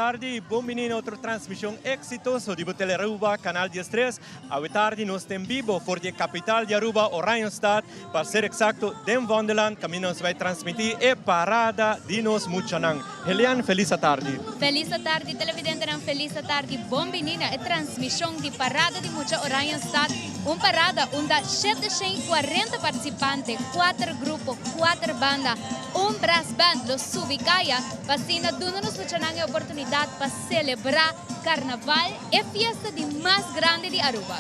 Tardi, bon bini na otro transmision exitoso di bo Telearuba, Canal 13. Awe tardi nos ta en bibo for di e capital di Aruba, Oranjestad, pa ser exacto den Wonderland, caminda nos bay transmiti e parada di nos muchanan. Helian, feliz atardi. Feliz atardi televidentenan, feliz atardi, bon bini na e transmision di Parada di Mucha Oranjestad, un parada unda 740 participante, kuater grupo, kuater banda, un brass band lo subi caya pa asina duna nos muchanan e oportunidad pa celebra Carnaval, e fiesta di mas grandi di Aruba.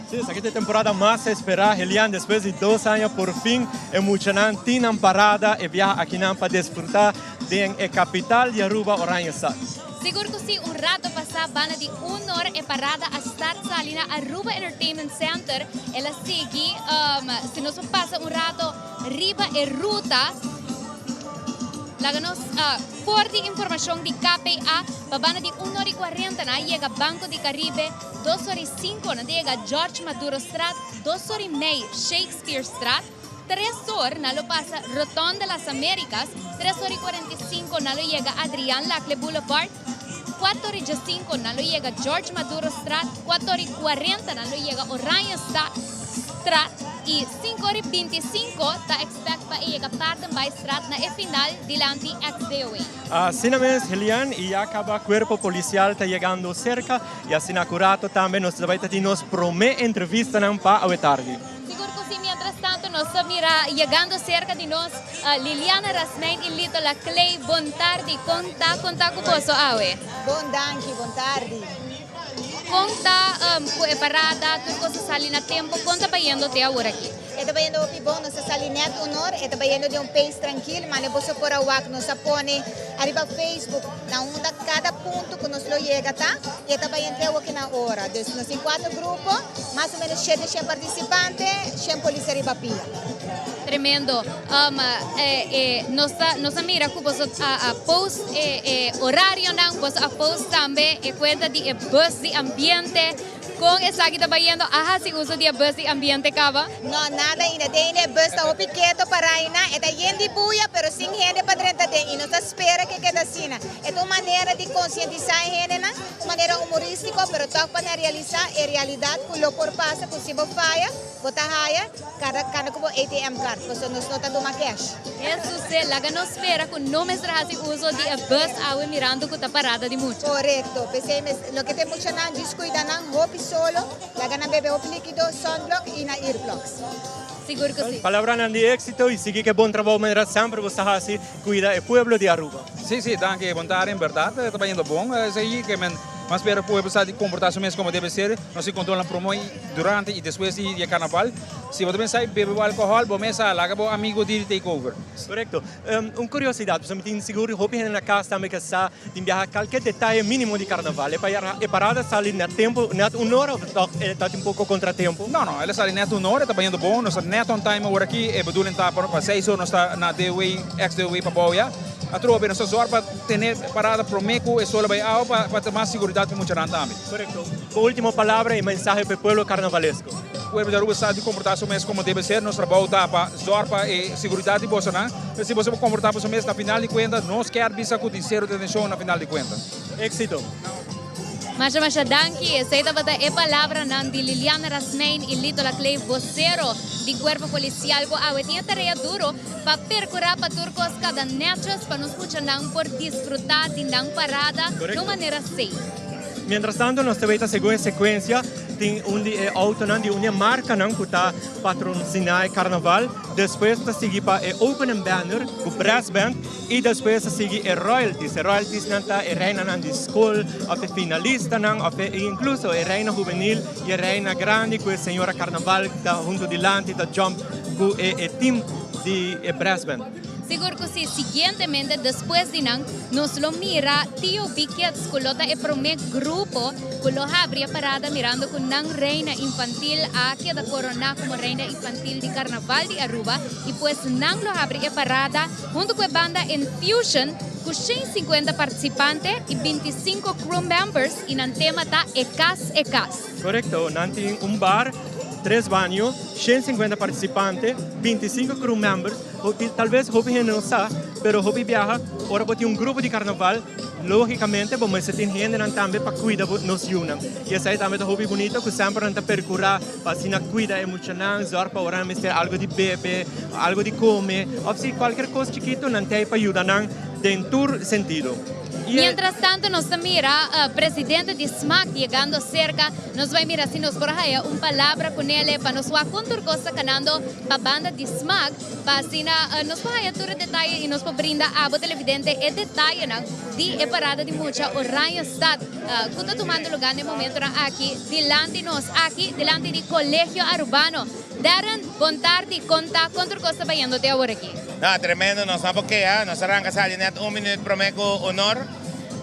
Sí, esaki ta e temporada mas esperá, Helian. Despues di 2 aña por fin e muchanan tin nan parada e biaha akinan pa disfrutá den e kapital di Aruba, Oranjestad. Sigur ku si, un rato pasá banda di 1 or e parada a start sali na Aruba Entertainment Center. El a sigui, si nos pasa un rato riba e ruta, laga nos for di informashon di KPA, pa banda di 1 or 40 nan a yega Banco di Caribe, 2 or 5 nan yega George Maduro Straat, 2 or 30 Shakespeare Straat, 3 or nan lo pasa Rotonde Las Américas, 3 or 45 nan lo yega Adrian Lacle Boulevard, 4 or 5 nan lo yega George Maduro Straat, 4 or 40 nan lo yega Oranje Straat i 5 or 25 ta expect pa yega Paardenbaaistraat na e final dilanti XDOA. Asina mes, Helian, i ya kaba kuerpo polisial ta yegando serka i asina akurato tambe nos ta bai tin nos promé entrevistanan pa awe tardi. Sigur ku si, mientras tanto nos ta mira yegando serka di nos Liliana Rasmijn i Lito Laclay. Bon tardi, kon ta kon ta ku boso awe? Bon danki, bon tardi. Kon ta ku e parada, tur kos a sali na tempu, kon ta bayendo te awor aki? E ta bayendo hopi bon, nos a sali net 1 or, e ta bayendo den un pace trankil, ma boso por a wak, nos a pone ariba Facebook, na unda kada punto ku nos lo yega ta, i e ta bayendo te awor na ora. Dus nos tin kuater grupo, mas o menos 700 partisipante, 100 polis ariba pia. Tremendo. Nos a mira ku boso a post e horarionan, boso a post tambe e kuenta di e bus di ambiente. Kon esaki ta bayendo? A hasi uso di e bus di ambiente kaba? No, nada ainda. Den e bus ta hopi keto para ainda. E ta yen di buya, pero sin hende pa drenta den. I nos ta spera ku keda asina. E ta un manera di konsientisá hendenan, un manera humorístiko, pero toch pa realisá e realidat ku lo por pasa ku si bo faya, bo ta haya kada kada ku bo ATM card, pasobra nos no ta tuma cash. Jesus, laga nos spera ku no mester hasi uso di e bus awe mirando ku ta parada di mucha. Korekto. P'esei mes, loke ta muchanan djis kuida nan hopi solo, laga nan bebe hopi líkido, sunblock i na earplugs. Sigur ku si. Palabranan di éksito i sigui ku bon trabou manera semper bo ta hasi, kuida e pueblo di Aruba. Sí, danki. Bon tardi, en berdat, ta bayendo bon. Esei ke men mas spera pueblo sa di komportá su mes komo debe ser. Nos tin kontrolnan promé, durante i despues di e karnaval. Si bo ta pensa bebe alkohòl, bo mes a laga bo amigo di take over. Korekto. Un kuriosidat, pasobra mi tin sigur hopi hende na kas tambe ke sa tin biaha kalke detaye mínimo di karnaval. E parada sali na tempu, net 1 or òf tòg e ta un poko kontra tempu? No, el a sali net 1 or, e ta bayendo bon. Nos ta net on time awor aki. E bedoeling ta pa 6 or nos ta na DOW, ex DOW pa bou ya. Atrobe nos ta zòrg pa tene parada promé ku e sol a bai awa pa ta mas seguridat pa muchanan tambe. Korekto. Bo último palabra i mensahe pa e pueblo karnavalesko. Pueblo di Aruba sa di komportá su mes komo debe ser. Nos trabou ta pa zòrg pa e seguridat di bosonan. Pero si boso por komportá boso mes na final di kuenta, nos kier bisa ku tin sero detenshon na final di kuenta. Éksito. Masha masha danki. Esei tabata e palabranan di Liliana Rasmijn i Lito Laclay, vocero di Cuerpo Policial ku awe tin e tarea duro pa percurá pa tur kos kada netjes pa nos muchanan por disfrutá di nan parada di un manera safe. Mientras tanto nos ta weta segun e sekuensia tin un di e outonan di un di e markanan ku ta patrosiná e karnaval, despues ta sigui pa e opening banner ku brass band i despues ta sigui e royalties. E royaltiesnan ta e reinanan di skol òf e finalistanan òf e inkluso e reina hubenil i e reina grandi ku e señora karnaval ta huntu dilanti ta jump ku e team di e brass band. Sigur ku si, siguientemente despues di nan nos lo mira TOB Kids ku lo ta e promé grupo ku lo habri e parada mirando ku nan reina infantil a keda koroná komo reina infantil di Karnaval di Aruba i pues nan lo habri e parada huntu ku e banda Infusion ku 150 partisipante i 25 crew members i nan tema ta E Kas E Kas. Korekto, nan tin un bar, tres baño, 150 partisipante, 25 crew members. Talbes hopi hende no sa, pero hopi biaha, ora bo tin un grupo di karnaval, Lógikamente bo mester tin hendenan tambe pa kuida bo nos yunan. I esei tambe ta hopi bunito ku semper nan ta perkurá pa asina kuida e muchanan, zòrg pa ora nan mester algu di bebe, algu di kome òf si kualker kos chikitu nan ta ei pa yuda nan den tur sentido. I e. Mientras tanto nos ta mira presidente di smac yegando serka, nos bai mira si nos por haya un palabra ku nele pa nos wak kon tur kos ta kanando pa banda di smac. Pa asina nos por haya tur e detaye y nos por brinda abo televidente e detayenan di e parada di mucha Oranjestad cu ta tumando lugar na e momentonan aki dilanti nos aki dilanti di Colegio Arubano. Darren, bon tardi, con ta con tur cos ta bayendo te awor aki? No, tremendo, nos no por keha, nos a ranca sali net un minuut prome cu Honor,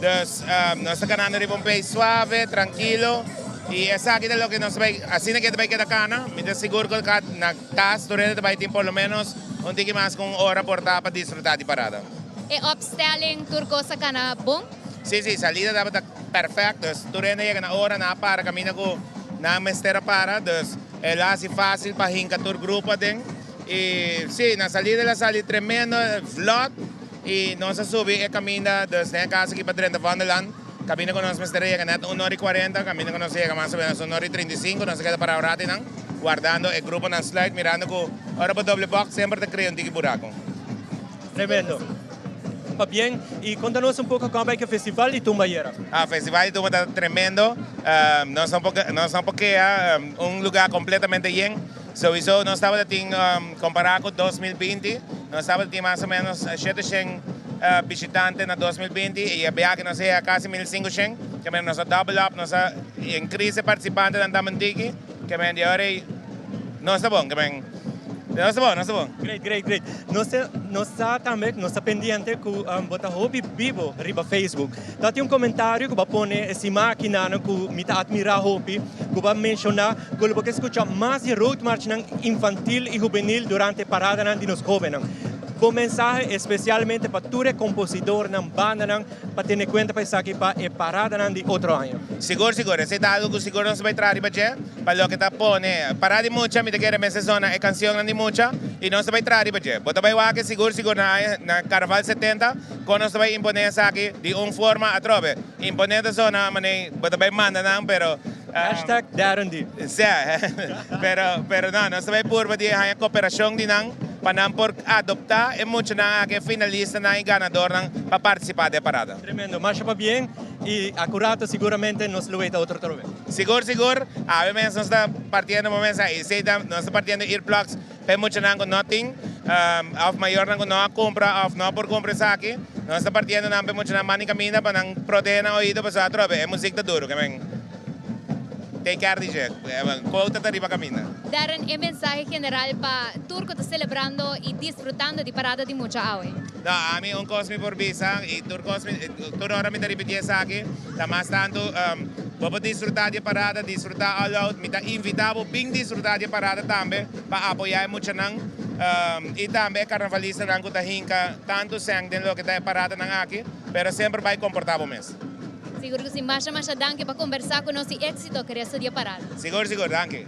dus nos ta canando riba un pace suave, trankilo y esaki ta loke nos ta bay, asina ke ta bay keda cana, mi ta sigur cu na. Tas tur hende ta bai tin por lo menos un tiki mas ku un ora por ta pa disfrutá di parada. E opstelling tur kos a kana bon? Sí, sí, salida tabata perfect, dus tur hende a yega na ora, nan a para kaminda ku nan mester a para, dus el a hasi fásil pa hinka tur grupo aden. I sí, na salida el a sali tremendo vlot i nos a subi e kaminda, dus den e kaso aki pa drenta Vondelland, kaminda ku nos mester a yega nèt un ora i kuarenta, kaminda ku nos a yega mas o menos un ora i 35, nos a keda pará un rato einan. Wardando e gruponan sluit mirando cu ora bo doble box semper ta crea un tiki buraco. Tremendo. Pabien. Y conta nos un poco con a bay cu e festival di tumba ayera. Ah, festival di tumba ta tremendo. Nos no por nos no por kea un lugar completamente yen. Sowiso nos tabata tin compara cu 2020 nos tabata tin mas o menos 700 bishitante na 2020 y e biaha nos a yega casi 1500. Kemey nos a double up, nos a increase e participantenan tambe un tiki. Ke men di ora ei no sta bon, ke men no sta bon, no sta bon. Great, great, great. Nos ta, nos sa tambe, nos ta pendiente ku bo ta hopi bibo riba Facebook. Ta tin un komentario ku bo a pone e siman akinanan ku mi ta atmirá hopi, ku bo a menshoná ku lo bo ke skucha mas di roadmarchnan infantil i hubenil durante paradanan di nos hóbennan. Bo mensahe espesialmente pa tur e komposidornan, bandanan, Pa tene kuenta pa esaki pa e paradanan di otro aña. Sigur sigur, esei ta algu ku sigur nos ta bai traha riba dje, pa loke ta pone parada di mucha, mi ta kere mester zona e kansionnan di mucha i nos ta bai traha riba dje. Bo ta bai wak sigur sigur na aña na Carnaval 70 kon nos ta bai imponé esaki di un forma atrobe. Imponé ta zona manera bo ta bai manda nan pero. Hashtag Darren D. Sè, pero pero no, nos ta bai purba di haña koperashon di nan pa nan por adoptá e muchanan aki, e finalistanan i ganadornan pa partisipá den e parada. Tremendo, masha pabien i akurato siguramente nos lo weta otro trobe. Sigur sigur, awe mes nos ta partiendo bo mes i esei ta nos ta partiendo earplugs pa e muchanan ku no tin òf mayornan ku no a kumpra òf no por kumpra esaki, nos ta partiendo nan pa e muchanan banda di kaminda pa nan protehé nan oido pasobra atrobe e muzik ta duru ke men take care di dje, kouta ta riba kaminda. Darren, e mensahe general pa tur ku ta selebrando i disfrutando di parada di mucha awe. No, ami un kos mi por bisa i tur kos mi tur ora mi ta ripití esaki, ta mas tantu bo por disfrutá di e parada, disfrutá all out, mi ta invitá bo bin disfrutá di e parada tambe pa apoyá e muchanan i tambe e karnavalistanan ku ta hinka tantu sèn den loke ta e paradanan aki, pero semper bai komportá bo mes. Sigur ku si, masha masha danki pa kombersá ku nos i éksito ku resto di e parada. Sigur sigur, danki.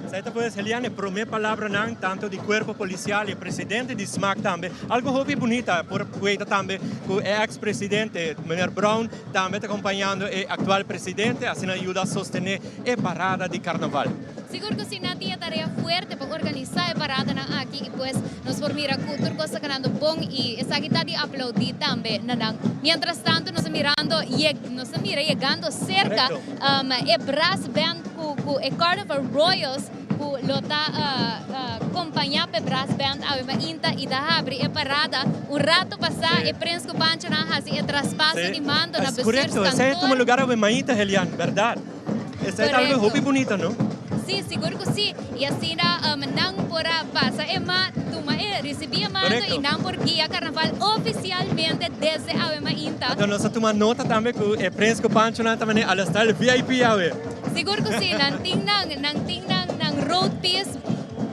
Esei ta pues Helian e prome palabranan tanto di cuerpo policial y e presidente di smac tambe. Algo hopi bunita por weta tambe cu e ex presidente meneer Brown tambe ta acompañando e actual presidente asina yuda sostene e parada di carnaval. Sigur cu si nan tin e tarea fuerte pa organisa e paradanan aki y pues nos por mira cu tur cos ta ganando bon y esaki ta di aplaudi tambe na nan. Mientras tanto nos ta mirando nos ta mira yegando cerca e brass band cu cu e Carnival Royals cu lo ta compaña p'e brass band awe mainta y ta habri e parada. Un rato pasa e Prins cu Panchonan a haci e traspaso di mando na Bestuurskantoor. Correcto, esey a tuma lugar awe mainta Helian, berdad? Esey ta algo hopi bunita, no? Sí, sigur cu sí. Y asina nan por a pasa e ma, tuma e, ricibi e mando y nan por guia Carnaval oficialmente desde awe mainta. Anto nos a tuma nota tambe cu e Prins cu Panchonan ta mane a lo style VIP awe. Sigur cu sí, nan tin nan, nan tin nan, nan road piece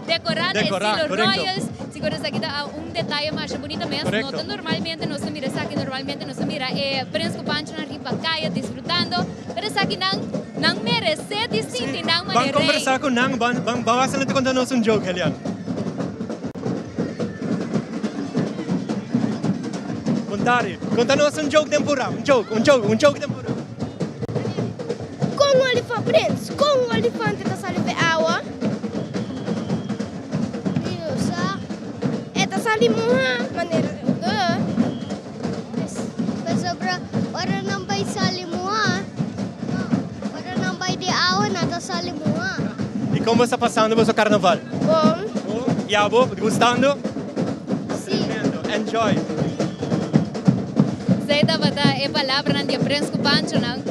decora na estilo Royals. Sigur esaki ta un detaye masha bunita mes. No ta normalmente nos ta mira esaki, normalmente nos ta mira e Prins cu Panchonan riba caya disfrutando. Pero esaki nan, nan merece di sinti nan manera rey. Ban conversa cu nan, ban, ban, ban wak si nan ta conta nos un joke, Helian. Bon Bon tardi. Konta nos un joke den pura. Un joke, un joke, un joke den pura. Kon olifant, prins, kon un olifante ta sali fe awa? Mi no sa. E ta sali muha, manera de. Pasobra ora nan bai sali muha, ora nan bai di awa nan ta sali muha. I kon bo sta pasando boso karnaval? Bon. Bon. I abo, gustando? Si. Enjoy. Esei tabata e palabranan di e Prins ku Panchonan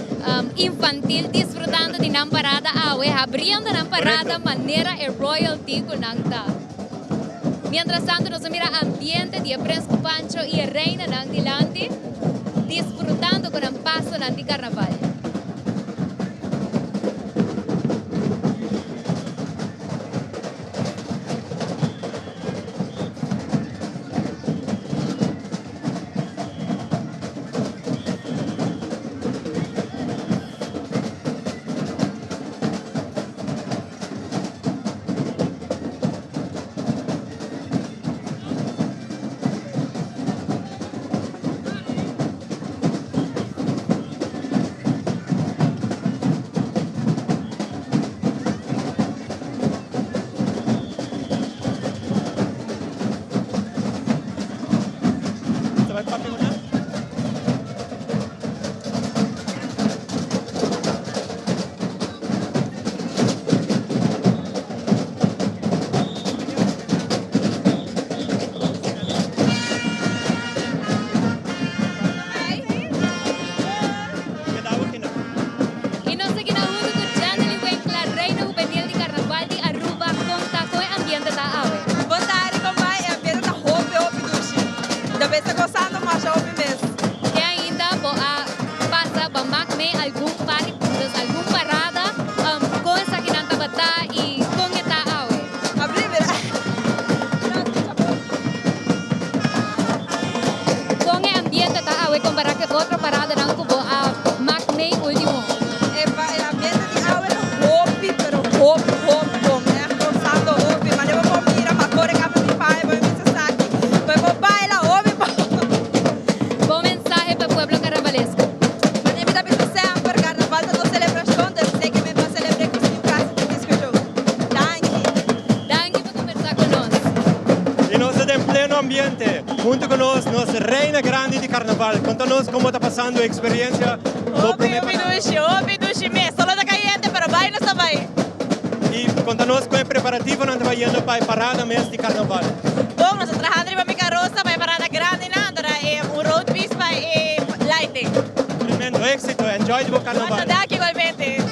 infantil disfrutando di nan parada awe, habriendo nan parada manera e royalty ku nan ta. Mientras tanto nos a mira ambiente di e Prins ku Pancho i e reinanan dilanti disfrutando ku nan pasonan di karnaval. Y nos ta kina hunto cu Janely Winkler, Reina Juvenil di Carnaval di Aruba, con ta con e ambiente ta awe. Bon tardi compai, e ambiente ta hopi hopi dushi. Ta bes ta gozando masha hopi mes. Te ainda bo a pasa ba mak mee algun par, dus algun parada, con esakinan tabata y con e ta awe? Abri mira. Con e ambiente ta awe compara cu e otro paradanan cu bo a mak mee ultimo? E ambiente di awe ta hopi pero hopi hopi bon. Mi a gozando hopi. Mane bo por mira ma kore kaba mi paña bo mi bisa esaki. Bo por baila hopi bon. Bon mensahe pa pueblo carnavalesco. Mane mi ta bisa semper carnaval ta nos celebracion dus esei ke mi por celebre ku Steve Casi den disco show. Danki. Danki pa conversa cu nos. Y nos ta den pleno ambiente. Hunto cu nos, nos reina grandi di carnaval. Conta nos como ta pasando e experiencia. Bo Hopi prome hopi parada. dushi, hopi dushi mes. Solo ta cayente pero bay nos ta bay. Y conta nos con e preparativonan ta bayendo pa e parada mes di carnaval. Bon, nos ta trahando riba mi carosa pa e parada grandi nan, ora e un road piece pa e lighting. Tremendo, exito. Enjoy di bo carnaval. Masha danki igualmente.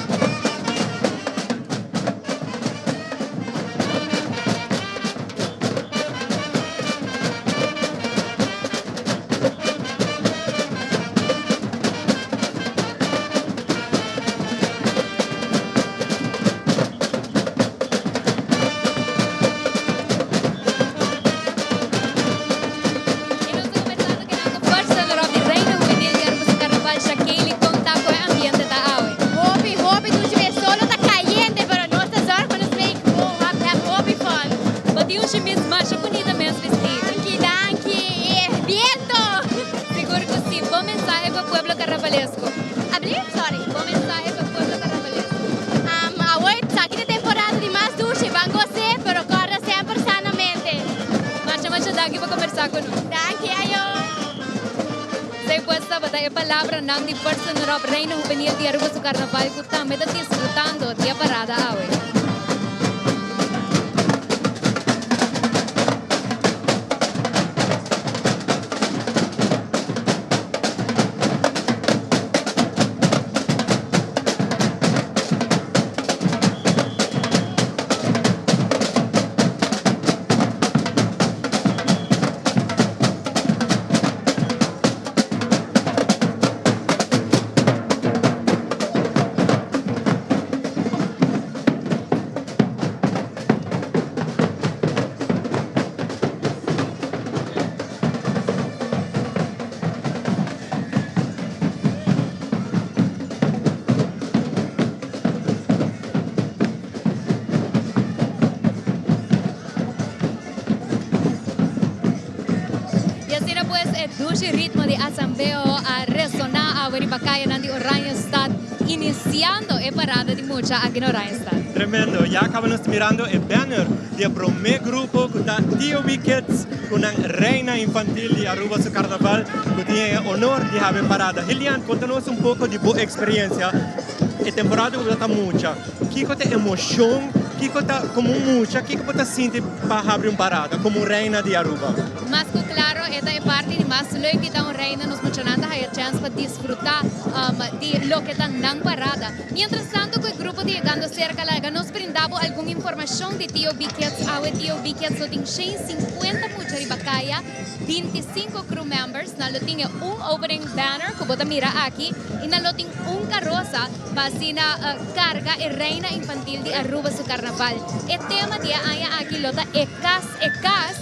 Y nos ta comenzando keda cu First Runner-Up di Reina Juvenil di Aruba su Carnaval, Shakely, con ta cu e ambiente ta awe? Hopi, hopi dushi mes. Solo ta cayente, pero nos ta zorg pa nos make bon, have hopi fun. Bo tin un shimis masha bunita mes bisti. Danki, danki. E viento! Sigur cu si. Bo mensahe pa pueblo carnavalesco. Abli? Sorry. Bo mensahe pa pueblo carnavalesco. Awor esaki ta temporada di mas dushi. Ban gos'é, pero corda semper sanamente. Masha masha danki pa combersa cu nos. Danki, ayo. Esei pues tabata e palabranan di First Runner-Up Reina Juvenil di Aruba su Carnaval cu tambe ta disfrutando di e parada awe. Asina pues e dushi ritmo di Asambeo a resona awe riba cayanan di Oranjestad, iniciando e parada di mucha aki na Oranjestad. Tremendo! Ya caba nos ta mirando e banner di e prome grupo cu ta TOB Kids cu nan Reina Infantil di Aruba su Carnaval cu tin e honor di habi e parada. Helian, conta nos un poco di bo experiencia e temporada cu bo ta mucha. Kico ta e emocion? Kico ta como un mucha, kico bo ta sinti pa habri un parada como un reina di Aruba? Mas cu claro e ta e parti di mas leuk di ta un reina, nos muchanan ta haya chance pa disfruta di loke ta nan parada. Mientras tanto cu e grupo ta yegando cerca laga nos brinda bo algun informacion di Tio B Kids. Awe Tio B Kids lo tin 150 mucha riba caya, 25 crew members, nan lo tin e un opening banner cu bo ta mira aki y nan lo tin un carosa pa asina carga e reina infantil di Aruba su carnaval. E tema di e aña aki lo ta E Cas E Cas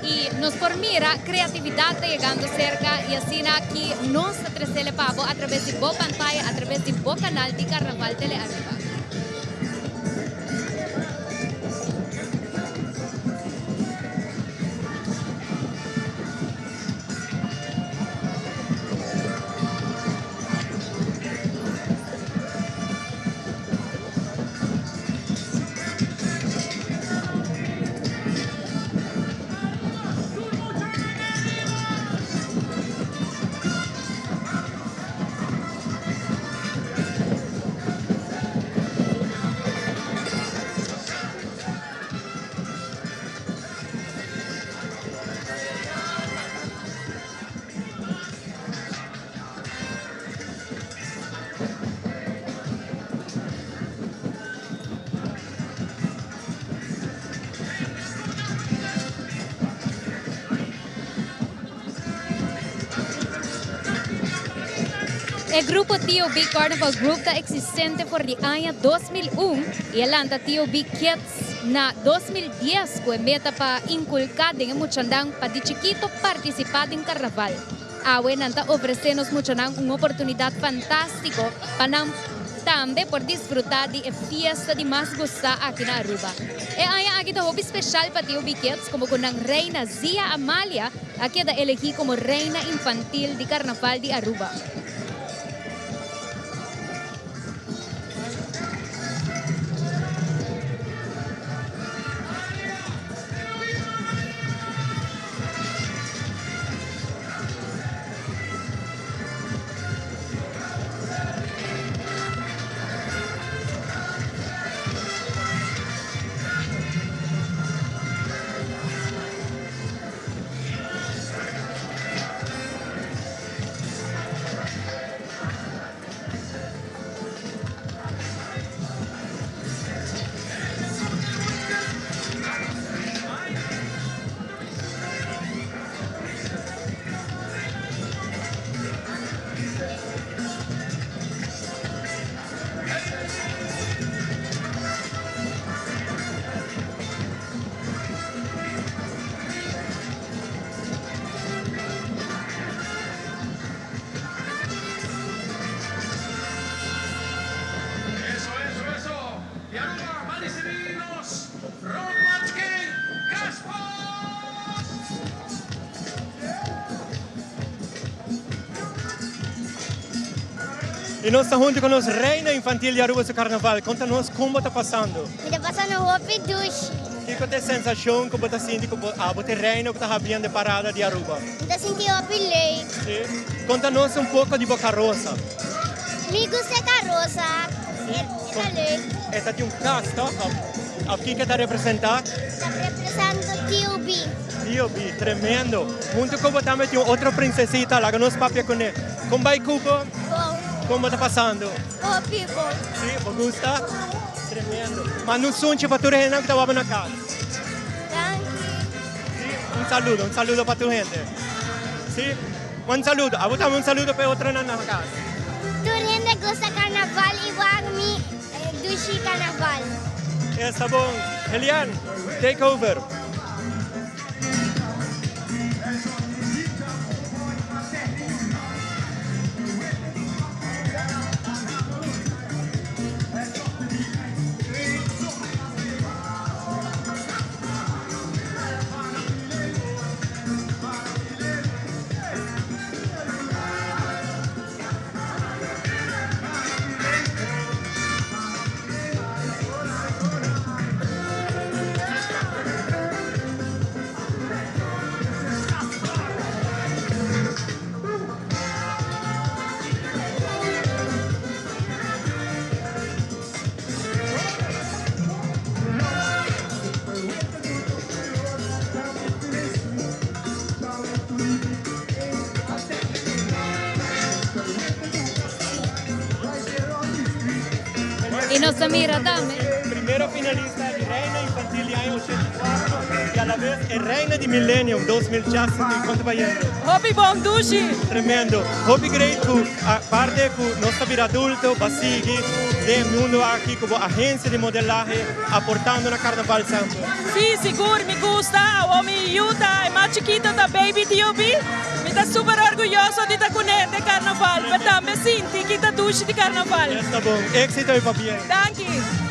y nos por mira creatividad ta yegando cerca y asina aki nos ta trecele pa bo a traves di bo pantaya, a traves di bo canal di Carnaval Tele Aruba. E grupo TOB Carnival Group ta existente for di aña 2001 y a lanta TOB Kids na 2010 cu e meta pa inculca den e muchandan pa di chikito participa den carnaval. Awe nan ta ofresé nos muchanan un oportunidat fantástiko pa nan tambe por disfrutá di e fiesta di mas gustá aki na Aruba. E aña aki ta hopi speshal pa TOB Kids komo ku nan reina Zia Amalia a keda elegí komo reina infantil di Karnaval di Aruba. Y nos ta hunto cu nos reina infantil di Aruba su carnaval. Conta nos con bo ta pasando. Mi ta pasando hopi dushi. Kico ta e sensacion cu bo ta sinti cu bo abo ta e reina cu ta habriendo e parada di Aruba? Mi ta sinti hopi leuk. Si. Conta nos un poco di bo carosa. Mi gusta e carosa. E ta leuk. E ta di un cas toch? Of kico e ta representa? Ta representa TOB. TOB, tremendo. Hunto cu bo tambe tin un otro princesita, laga nos papia cune. Con bay cu bo? Bon. Con bo ta pasando? Hopi bon. Si, bo gusta? Tremendo. Manda un sunchi pa tur e hendenan cu ta wak bo na cas. Danki. Si, un saludo, un saludo pa tur hende. Si, un saludo. Abo tambe un saludo pa e otronan na cas. Tur hende gusta carnaval igual mi dushi carnaval. Esta bon. Helian, take over. Nos a mira tambe. Primero finalista di Reina Infantil di aña 84 y a la vez e Reina di Millennium 2017. Con ta bayendo? Hopi bon, dushi. Tremendo. Hopi great cu aparte cu nos ta bira adulto, ba sigui den mundo aki como agencia di modelahe aportando na carnaval semper. Si, sigur, mi gusta. Awo mi yiu ta e mas chikito ta baby TOB. Mi ta super orguyoso di ta cune den carnaval, pero tambe sinti ki ta dushi di carnaval. Esta bon. Exito y pabien. Danki.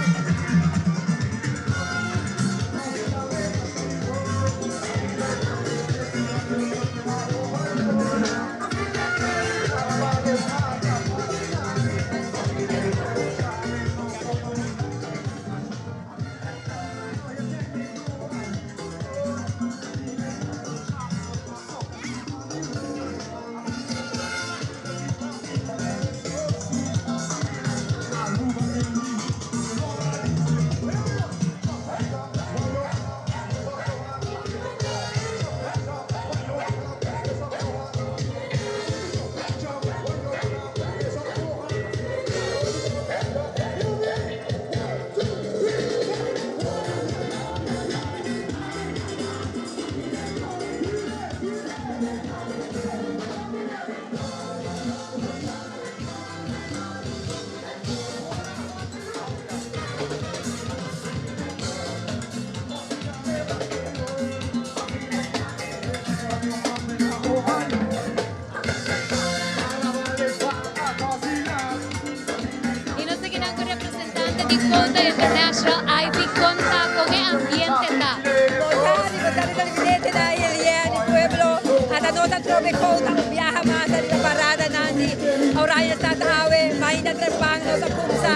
Y nos ta cu representante di Quota International, Ivy, con ta con e ambiente ta. Bon tardi televidente da Eliane Pueblo. Ata nos a trobe Quota un biaha mas riba parada nan di Oranjestad awe. Mainta trempan nos a cuminsa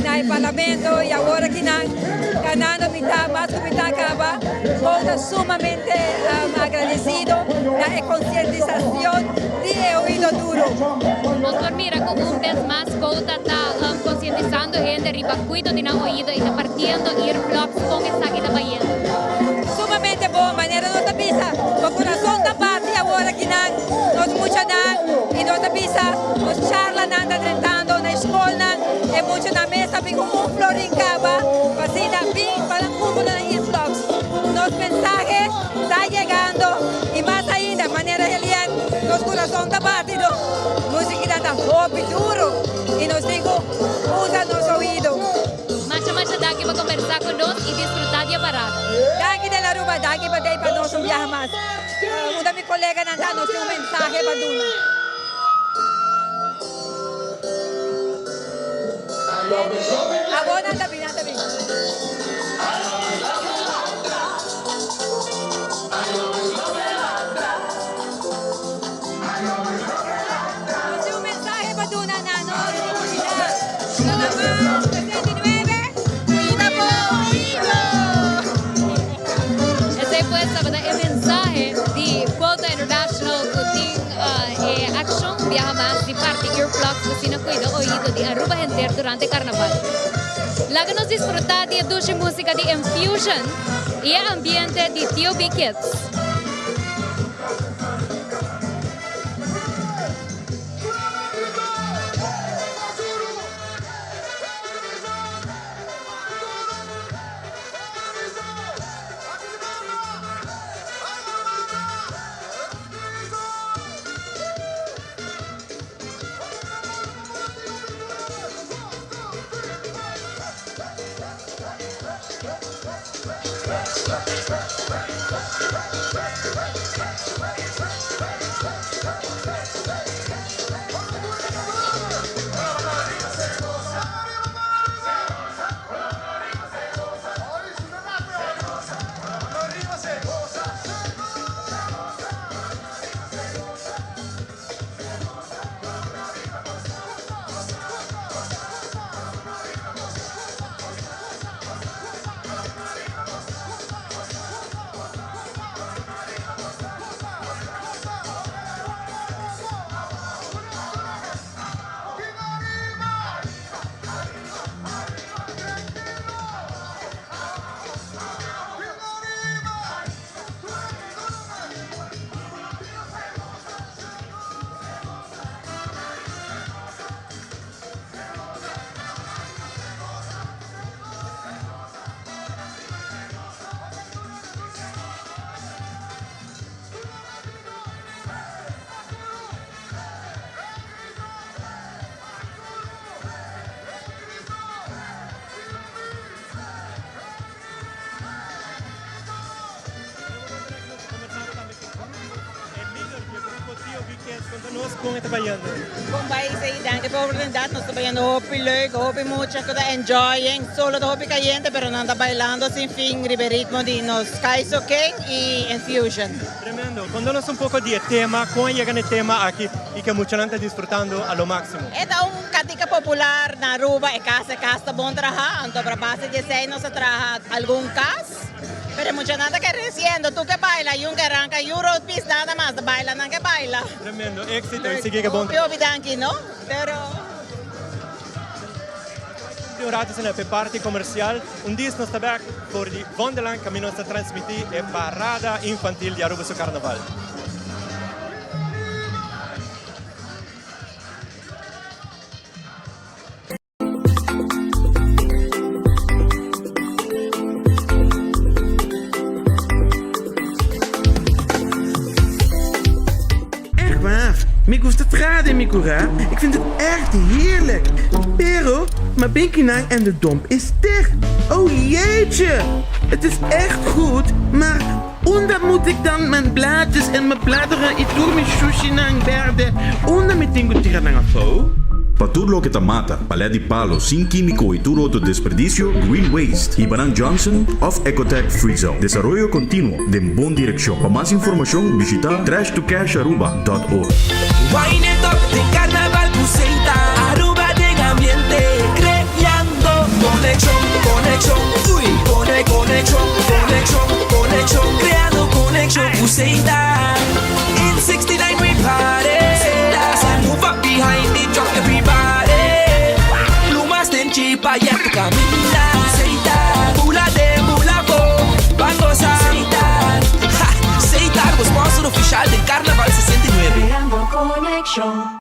na e parlamento y awor aki nan ganando mitad, mas cu mitad caba. Quota sumamente agradecido na e concientisacion di e oido duro. Nos por mira cu un bes mas Quota ta concientisando hende riba cuido di nan oido y ta partiendo earplugs con esaki ta bayendo. Sumamente bon, manera nos ta bisa, bo corazon ta bati awor aki nan, nos muchanan, y nos ta bisa, nos charlanan ta drentando na schoolnan, e muchanan mes ta bin cu un florin caba, pa asina bin pa nan cumpra nan earplugs. Nos mensahe ta yegando y mas ainda, manera Elian, nos corazon ta bati, no? Musica ta hopi duro y nos digo, usa nos oido. Masha masha danki pa conversa cu nos y disfruta di e parada. Danki de la Aruba, danki pa dey pa nos un biaha mas. Unda mi coleganan ta, nos tin un mensahe pa duna. Abo nan ta bin, nan ta bin. Nos tin un mensahe pa duna na nos comunidad. Nada mas, 69, cuida bo oido! Esey pues tabata e mensahe di Quota International cu tin e accion un biaha mas di parti earplugs pa asina cuida oido di Aruba henter durante carnaval. Laga nos disfruta di e dushi musica di Infusion y e ambiente di TOB Kids. Nos con e ta bayendo? Bon bai Isaí, danki pa e oportunidad. Nos ta bayendo hopi leuk, hopi mucha cu ta enjoying. Solo ta hopi cayente pero nan ta bailando sin fin riba e ritmo di nos Kaiso King y Infusion. Tremendo. Conta nos un poco di e tema, con a yega na e tema aki y ke muchanan ta disfrutando a lo maximo. E ta un cantica popular na Aruba, e cas e cas ta bon traha, anto pa base di esey nos a traha algun cas. Pero e muchanan ta creciendo, tur ke baila, yun ke ranca yu road piece nada mas, ta baila nan ke baila. Tremendo, exito y sigui ke bon trabajo. Hopi hopi danki no, pero. Di un rato asina p'e parti comercial, un dis nos ta bek for di Wonderland caminda nos ta transmiti e parada infantil di Aruba su carnaval. Echt waar, mi gusta traha den mi kurá, ik vind het echt heerlijk. Pero, ma binkinan en de domp is dicht. Oh jeetje! Het is echt goed, maar unda moet ik dan mijn blaadjes en mijn bladeren i tur mi shushinan berde? Unda mi tin ku tira nan afó? Pa tur loke ta mata, palèt di palo sin kímiko i tur otro desperdisio, Green Waste, Ibanan Johnson òf Ecotech Free Zone. Desaroyo kontinuo den bon direkshon. Pa mas informashon bishitá trashtocasharuba dòt org. Wine it up den carnaval cu Seita Aruba den ambiente creando conexion conexion uy cone conexion conexion conexion creando conexion cu Seita In 69 we party Seita move up behind the truck everybody Plumas den chipa ya tu caminda Seita bula den bula bo ban goza Seita ha Seita bo sponsor oficial den Carnaval 69. Creando conexion.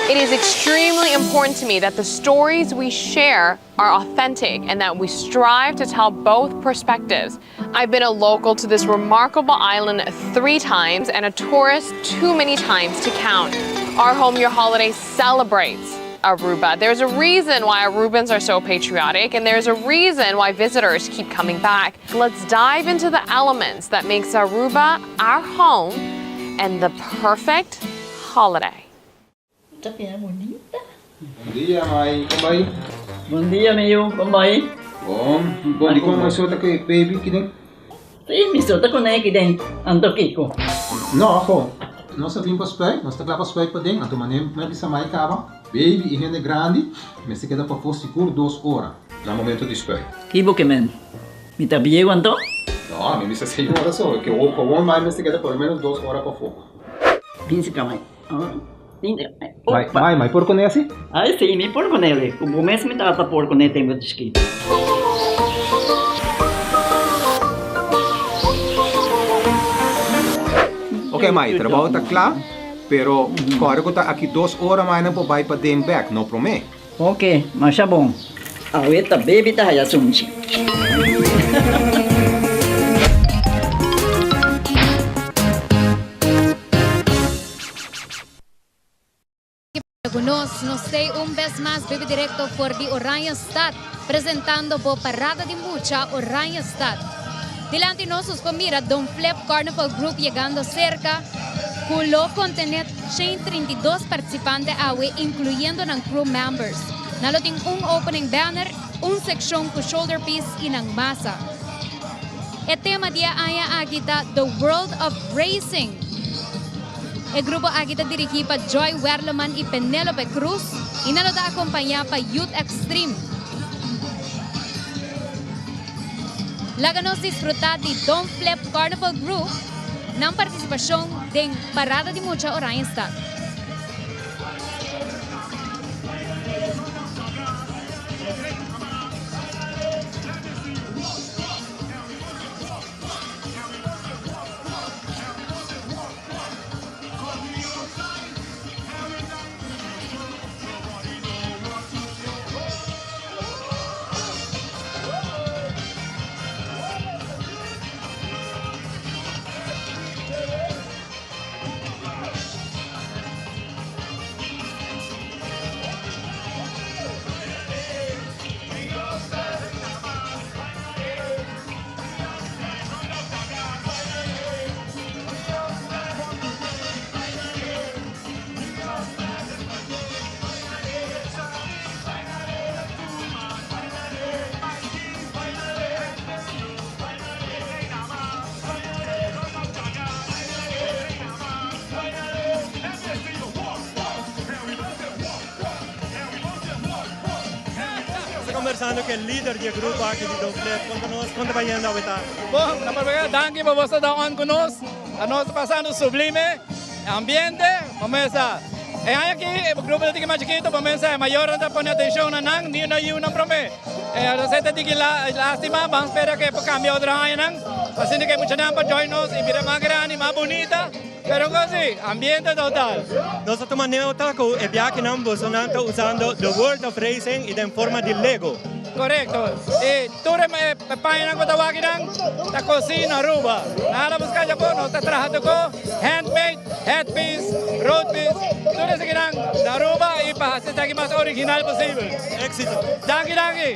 It is extremely important to me that the stories we share are authentic and that we strive to tell both perspectives. I've been a local to this remarkable island three times and a tourist too many times to count. Our Home Your Holiday celebrates Aruba. There's a reason why Arubans are so patriotic and there's a reason why visitors keep coming back. Let's dive into the elements that makes Aruba our home and the perfect holiday. Ta bira bunita. Bon dia mai, kon bai? Bon dia mi yu, kon bai? Bon, bon dikon mai so ta ku e baby kiden? Si, mi so ta ku ne kiden, anto kiko? No, aho, nos a bin pa spuit, nos ta kla pa spuit paden, anto mane mi a bisa mai kaba, baby i hende grandi mester keda pafó sigur dos ora na momento di spuit. Ki bo ke men? Mi ta bieu anto? No, mi bisa señora so, ke gewoon mai mester keda por lo menos dos ora pafó. Bin si ka mai. Mai, mai, mai por kuné asi? Ai si, mi por kuné. Ku bo mes mi tata por kuné tempu di chikito. Ok mai, trabou ta kla, pero kòrda ku ta aki dos ora mai nan por bai paden bèk, no promé. Ok, masha bon. Awe ta baby ta haya sunchi. Cu nos, nos stay un bes mas bibi directo for di Oranjestad, presentando bo Parada di Mucha Oranjestad. Dilanti nos nos por mira Don Flip Carnival Group yegando cerca, cu lo contene 132 participante awe, incluyendo nan crew members. Nan lo tin un opening banner, un seccion cu shoulder piece y nan masa. E tema di e aña aki ta The World of Racing. E grupo aki ta dirigi pa Joy Werleman y Penelope Cruz y nan lo ta acompaña pa Youth Extreme. Laga nos disfruta di Don Flip Carnival Group nan participacion den Parada di Mucha Oranjestad. kombersando ku e lider di e grupo aki di Don Flip. Konta nos kon ta bayendo awe ta. Bon, na promé danki pa bo ta on ku nos. Nos ta pasando sublime ambiente. Bo mesa e aña aki e grupo ta tiki mas chikito, bo mesa e mayornan ta pone atenshon na nan, ni na yunan promé. Esei ta tiki lastima, ban spera ku e por kambia otro añanan, asina ku e muchanan por join nos i bira mas grandi, mas bunita. Pero gosi, ambiente total. Nos ta tuma nota cu e biakinan bosonan ta usando The World of Racing y den forma di Lego. Corecto. Y tur e pañanan cu ta wak nan ta cosi na Aruba. Nada busca djapo, nos ta traha tuco, handmade, headpiece, roadpiece, tur esakinan na Aruba y pa haci esaki mas original posibel. Exito. Danki, danki.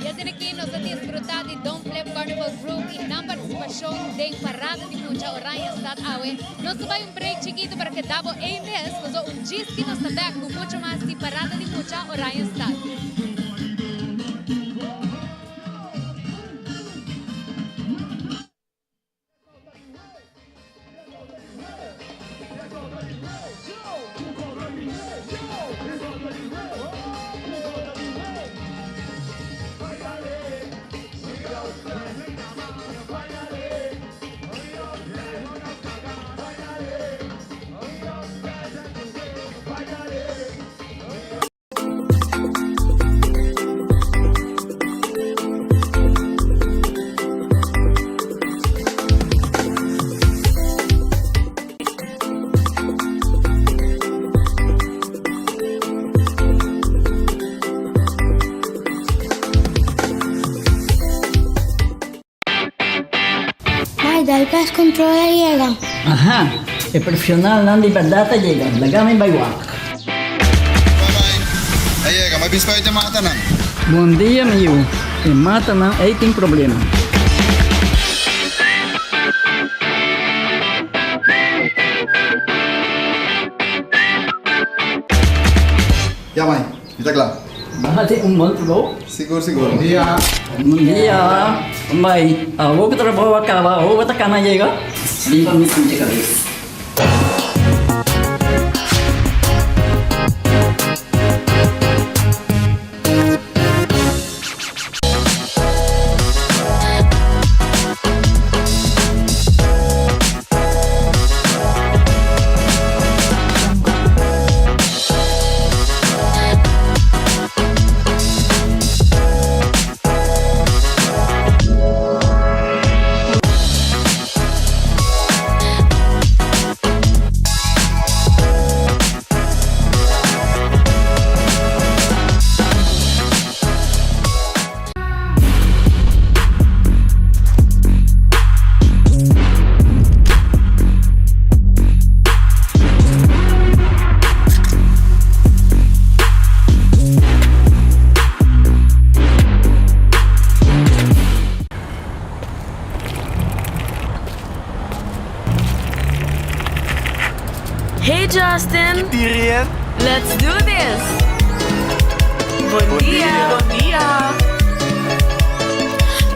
Y asina aki nos a disfruta di Don Flip Carnival Group y nan participacion den Parada di Mucha Oranjestad awe. Nos ta bay un break chikito pero keda bo ey mes paso un djis nos ta back cu mucho mas di Parada di Mucha Oranjestad. Mai, dal pest control a yega. Aha, e profesionalnan di berdad a yega. Laga mi bai wak. bin spuit e matanan. Bon dia mi yu, e matanan ei tin problema. Ya mai, mi ta kla. Bati un bon trabou. Sigur sigur. Bon dia. Bon dia. Bai, awor ku trabou a kaba, awor bo ta kana yega? Limpa mi sunchi kabes. Hey Justin! Let's do this! Bon dia! Bon dia!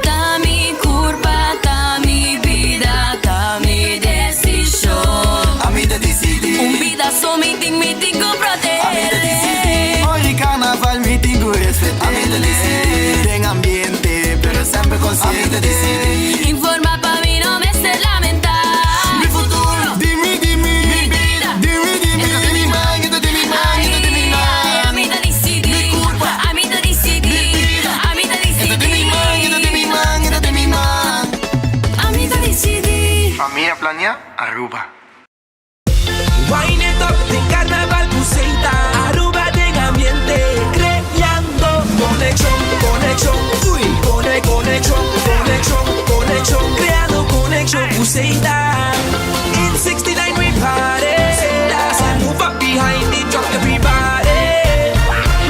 Ta mi curpa, ta mi bida, ta mi decision. Ami ta dicidi. Un bida so mi tin, mi tin cu protehe. Ami ta dicidi. Ora carnaval mi tin cu respete. Ami ta dicidi. Den ambiente, pero semper consciente. Ami ta dicidi. Informa pa mi no mester lamenta. Mi futuro, di mi, di mi. Mi bida, di mi, di mi. E ta den mi man, e ta den mi man, e ta den mi man. Ami ta dicidi. Mi curpa, Ami ta dicidi. Mi bida, Ami ta e ta den mi dicidi. man, e ta den mi man, e ta den mi man. Ami ta dicidi. Famia Planea Aruba. Wine it up den carnaval cu Seita Aruba den ambiente creando conexion, conexion, uy Cone, conexion, conexion, conexion Creando conexion cu Seita In 69 we party So move up behind the truck everybody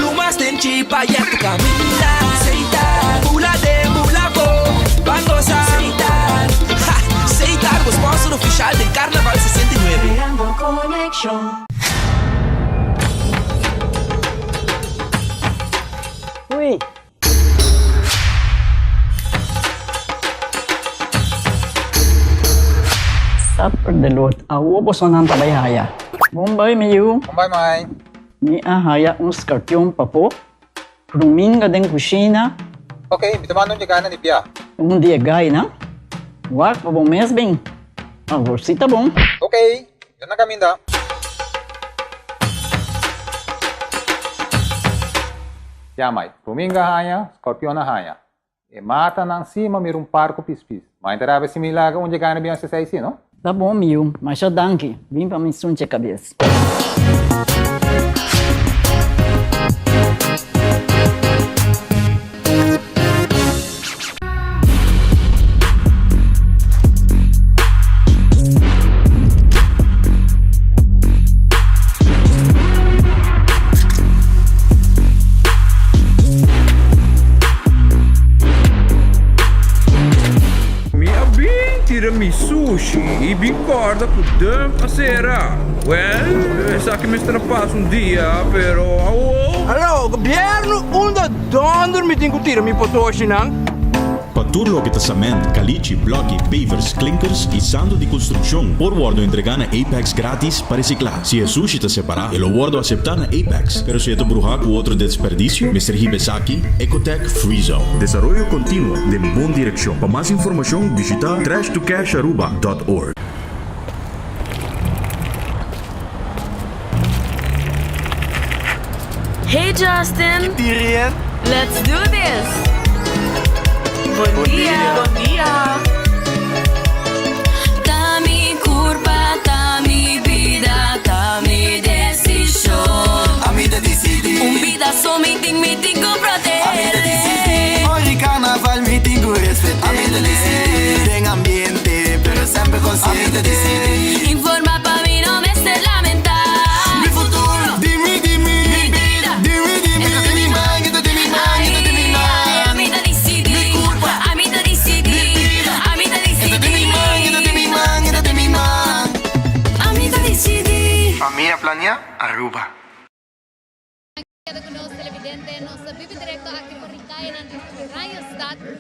Plumas den chipa ya tu caminda Seita, bula den bula bo Ban goza Seita, ha Seita bo sponsor oficial den Carnaval 69. Creando conexion. Hui! Supper de lot. Awor bosonan ta bai haya. Bon bai, mi yu. Bon bai, mai. Mi a haya un skarpion papo. Ruminga den kushina. Ok, mi ta manda un dje na di bia. Un di e gainan. Wak pa bo mes bin. Awor si ta bon. Ok, yo na kaminda. Ya mai, ruminga haña, skorpion a haña. E matanan si ma mira un par ku pispis. Ma e ta rabia si mi laga un dje gaina bin hasi esei si, no? Ta bon mi yu, masha danki. Bin pa mi sunche kabes. Mi a bin tira mi sushi y bin corda cu dump a cera. Well, esaki mester a pasa un dia, pero awo. Hallo, gobierno, unda donder mi tin cu tira mi potoshinan? Pa tur loke ta cement, caliche, bloki, pavers, klinkers y santo di construccion por wordo entrega na Apex gratis pa recicla. Si e sushi ta separa, e lo wordo acepta na Apex, pero si e ta bruha cu otro desperdicio, mester hiba esaki Ecotech Free Zone. Desaroyo continuo den bon direccion. Pa mas informacion bishita trashtocasharuba dot org. Hey Justin! Let's do this! Bon dia! Bon dia! Ta mi curpa, ta mi bida, ta mi decision. Ami ta dicidi. Un bida so mi tin, mi tin cu protehe. Ami ta dicidi. Ora carnaval mi tin cu respete. Ami ta dicidi. Den ambiente, pero semper consciente. Ami ta dicidi. Informa pa mi no mester lamenta. Mi futuro, di mi, di mi. Mi bida, di mi, di mi. E ta den mi man.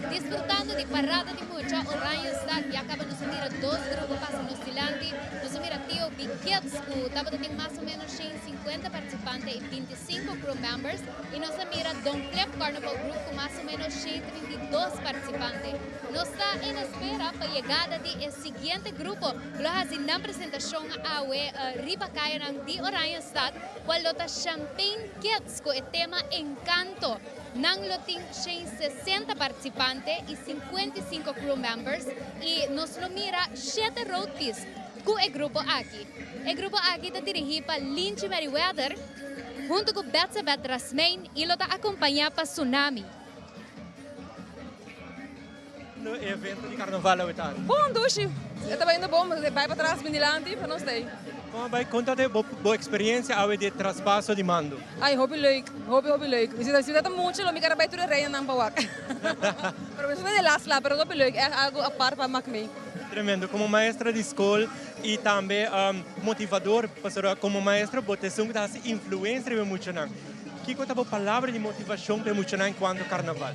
disfrutando di parada di mucha Oranjestad. Ya caba nos a mira dos grupo pasa nos dilanti. Nos a mira TOB Kids cu tabata tin mas o menos 150 participante y 25 crew members. Y nos a mira Don Flip Carnival Group cu mas o menos 132 participante. Nos ta en espera pa yegada di e siguiente grupo cu lo haci nan presentacion awe riba cayanan di Oranjestad, cual lo ta Champagne Kids cu e tema Encanto. Nan lo tin 160 participante y 55 crew members y nos lo mira shete roadpiece cu e grupo aki. E grupo aki ta dirigi pa Linchi Merryweather hunto cu Betsabeth Rasmijn y lo ta acompaña pa Tsunami. No evento di carnaval awe tardi. Bon dushi, e ta bayendo bon, bai patras bin dilanti pa nos ta ey. Con a bay? Conta de bo bo experiencia awe di e traspaso di mando. Ay hopi leuk, hopi hopi leuk. Mi si ta mucho lo mi kere bay tur e reinanan pa wak. Pero mi ta de las la, pero hopi leuk, echt algo apart pa mak mee. Tremendo, como maestra di scol y tambe motivador, pasobra como maestro bo ta esun cu ta haci influencia riba e muchanan. Kico ta bo palabra di motivacion pa e muchanan en cuanto carnaval?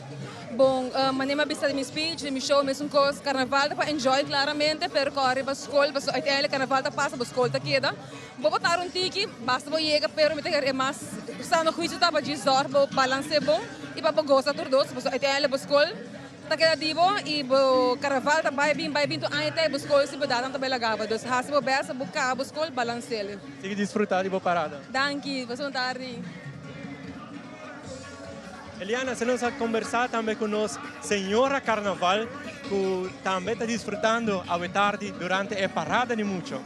Bon, manera mi a bisa den mi speech, den mi show, mesun cos, carnaval ta pa enjoy claramente, pero core riba scol, pasobra uiteindelijk carnaval ta pasa, bo scol ta keda. Bo por tar un tiki, basta bo yega, pero mi ta kere e mas sano huicio ta pa djis zorg bo balance bon y pa bo goza tur dos, pasobra uiteindelijk bo scol ta keda di bo y bo carnaval ta bay bin, bay bin tur aña ta y bo scol si bo datan ta bay laga bo. Dus haci bo best pa bo caba bo scol, balancele. Sigui disfruta di bo parada. Danki, pasa un tardi. Eliana, se nos a conversa tambe cu nos señora Carnaval cu tambe ta disfrutando awe tardi durante e parada di mucho.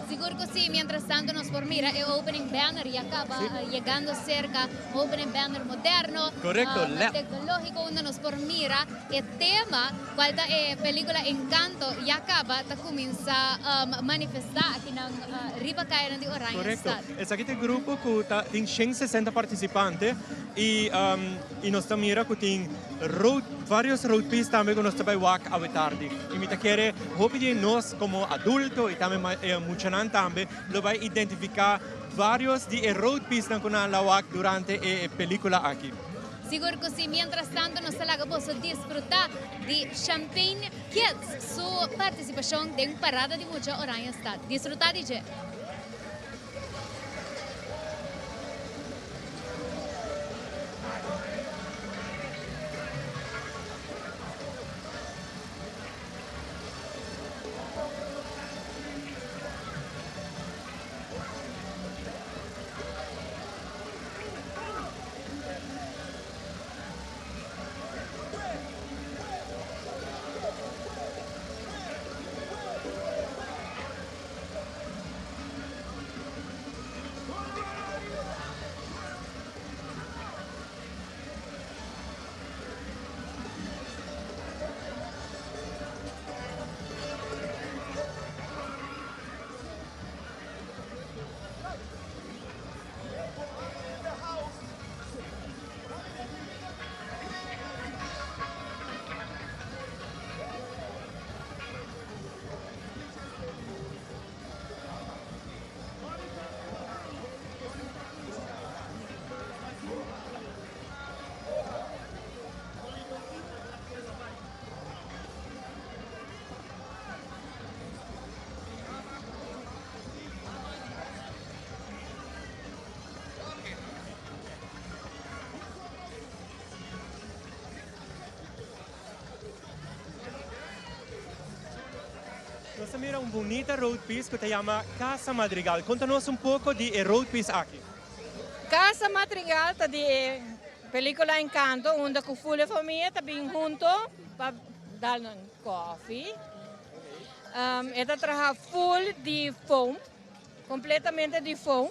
Sigur cu si, mientras tanto nos por mira e opening banner ya caba yegando cerca, opening banner moderno, Correcto, led. tecnologico unda nos por mira e tema cual ta e pelicula Encanto ya caba ta cuminsa manifesta akinan riba cayanan di Oranjestad. Correcto, esaki ta e grupo cu ta tin 160 participante y y nos ta mira cu tin road varios road piece tambe cu nos ta bay wak awe tardi y mi ta kere hopi di nos como adulto y tambe e muchanan tambe lo bay identifica varios di e road piece nan cu nan a wak durante e pelicula aki. Sigur cu si, mientras tanto nos ta laga boso disfruta di Champagne Kids su participacion den Parada di Mucha Oranjestad. Disfruta di dje! Nos a mira un bunita road piece cu ta yama Casa Madrigal. Conta nos un poco di e road piece aki. Casa Madrigal ta di e pelicula Encanto unda cu full e famia ta bin hunto pa dal nan coffee. E ta traha full di foam. Completamente di foam.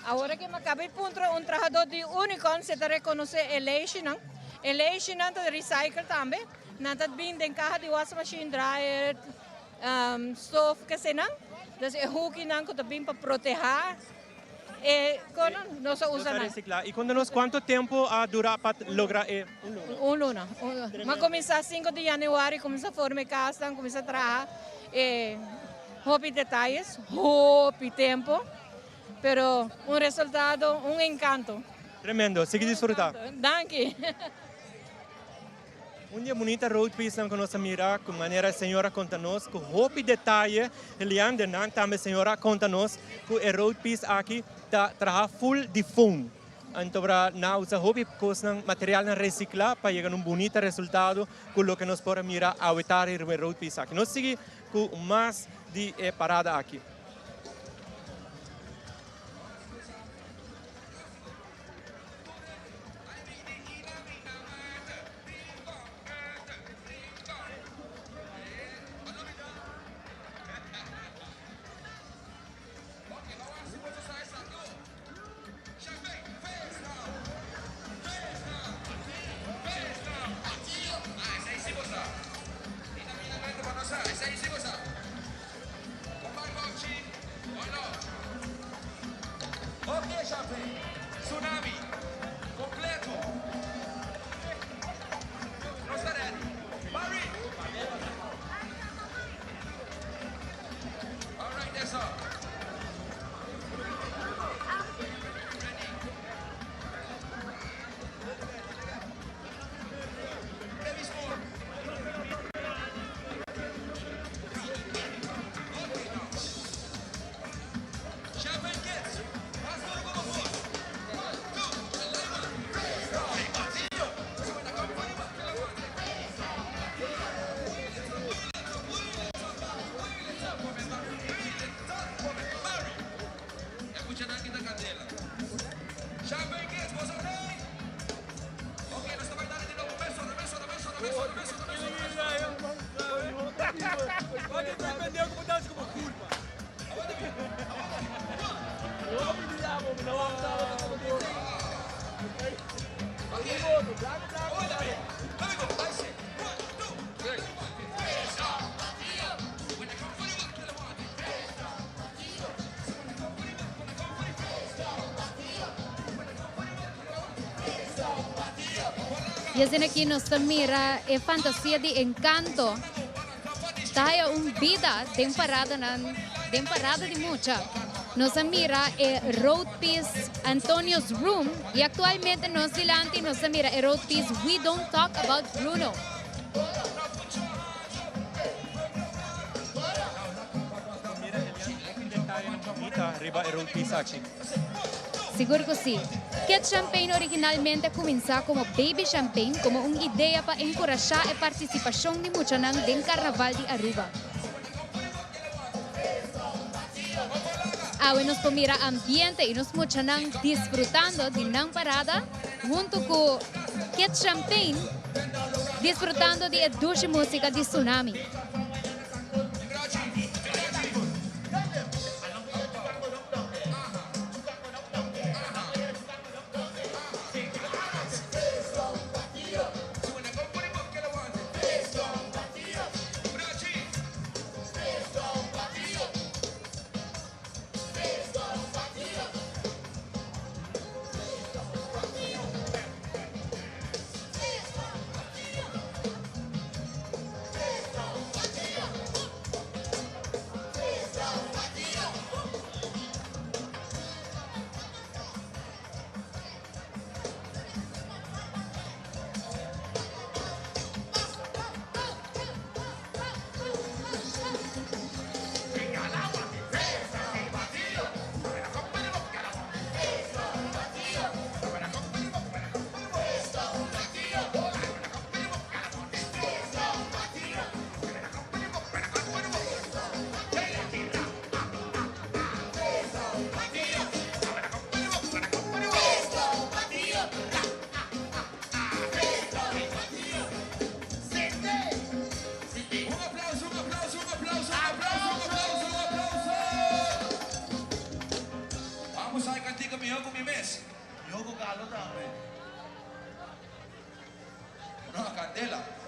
Awor aki mi a caba di puntra un trahador di Unicon si e ta reconoce e leishinan. E leishinan ta recycle tambe. Nan ta bin den caha di wasmachine, dryer, stoof, kesenan. Dus e hoekinan cu ta bin pa proteha e conan nos ta usa nan. Nos ta recicla. Y conta nos cuanto tempo a dura pa logra e un luna? Un luna. Mi a cuminsa cinco di januari, cuminsa forma e casnan, cuminsa traha e. Hopi detayes, hopi tempo, pero un resultado, un encanto. Tremendo, sigui disfruta. Danki. Un di e bunita road piecenan ku nos a mira ku manera e señor a konta nos ku hopi detaye Eliander nan tambe señor a konta nos ku e road piece aki ta traha full di foam. Anto bra nan a usa hopi kosnan materialnan resikla pa yega na un bunita resultado ku loke nos por a mira awe tardi riba e road piece aki. Nos sigui ku mas di e parada aki. Y asina aki nos ta mira e fantasia di Encanto ta haya un bida den paradanan, den parada di mucha. Nos a mira e road piece Antonio's Room y actualmente nos dilanti nos ta mira e road piece We Don't Talk About Bruno. Riba e road piece aki. Sigur ku si. Kit Champagne originalmente a kuminsá komo Baby Champagne komo un idea pa enkurashá e partisipashon di muchanan den Karnaval di Aruba. Awe nos por mira ambiente i nos muchanan disfrutando di nan parada huntu ku Kit Champagne disfrutando di e dushi músika di Tsunami.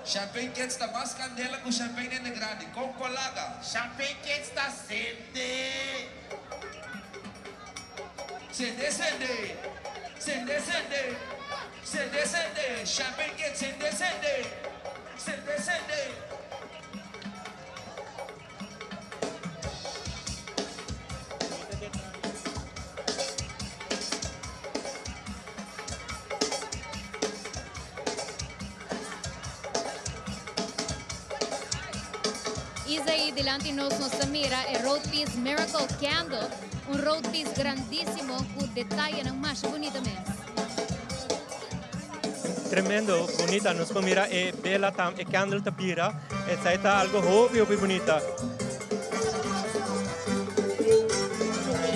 Champagne Kids ta mas candela cu champagne hende grandi. Con colaga. Champagne Kids ta sende. Sende sende. Sende sende. Sende sende. Champagne Kids sende sende. Sende sende. Isaí, dilanti nos nos ta mira e Road Peace Miracle Candle, un road piece grandísimo ku detayenan masha bunita mes. Tremendo, bunita. Nos por mira e bela tam, e candle ta bira. Esei ta algo hopi hopi bunita.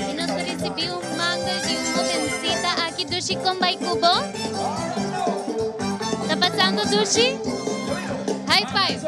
Y nos ta ricibi un mangel di un hobencita aki. Dushi, con bay cu bo? Ta pasando, Dushi? High five!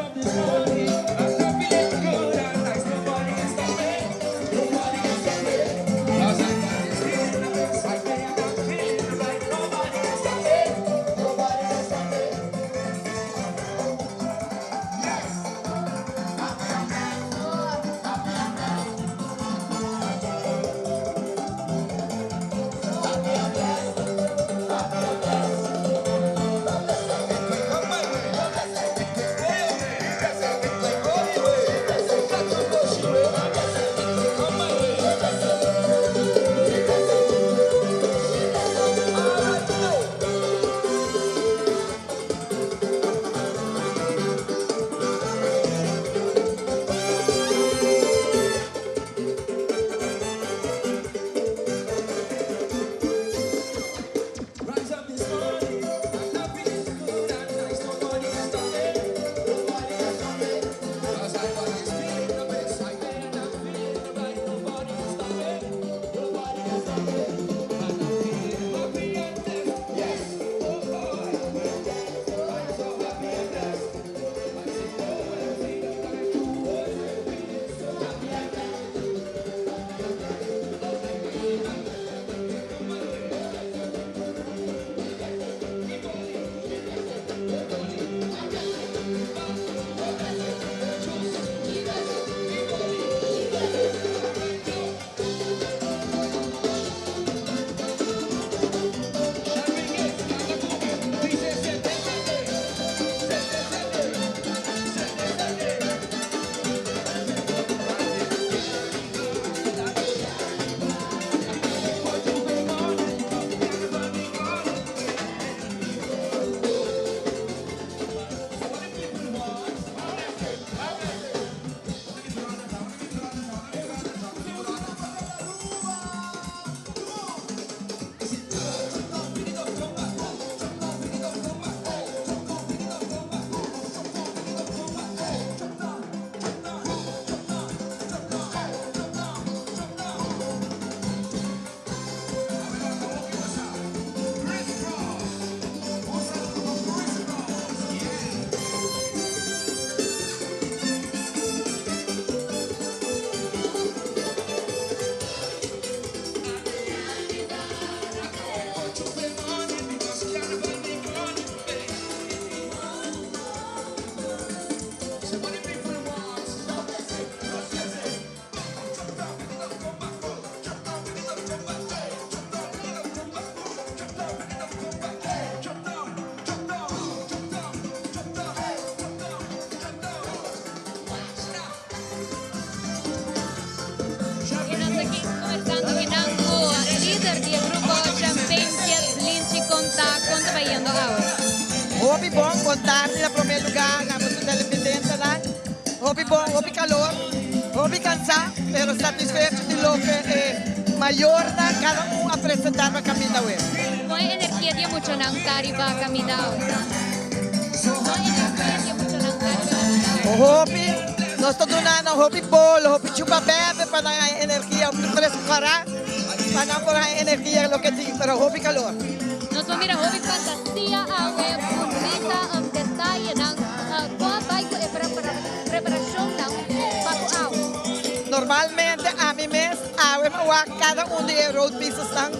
Y nos aki conversando kinan cu lider di e grupo Champagne Kids, Linchi Conta, con ta bayendo awe? Hopi bon, bon tardi na prome lugar na boso televidentenan. Hopi bon, hopi calor, hopi cansa, pero satisfecho di loke e mayornan cada un a presenta pa caminda awe. Con e energia di e muchanan ta riba caminda awe? Con e energia di e muchanan ta riba caminda awe? Hopi, nos ta duna nan hopi bolo, hopi chupa bebe pa nan haña energia, hopi fresco para pa nan por haña energia loke tin, pero hopi calor. Nos por mira hopi fantasia awe, bunita detayenan. Con a bay cu e preparacionnan pa cu awe? Normalmente ami mes awe mi a wak cada un di e road piecesnan,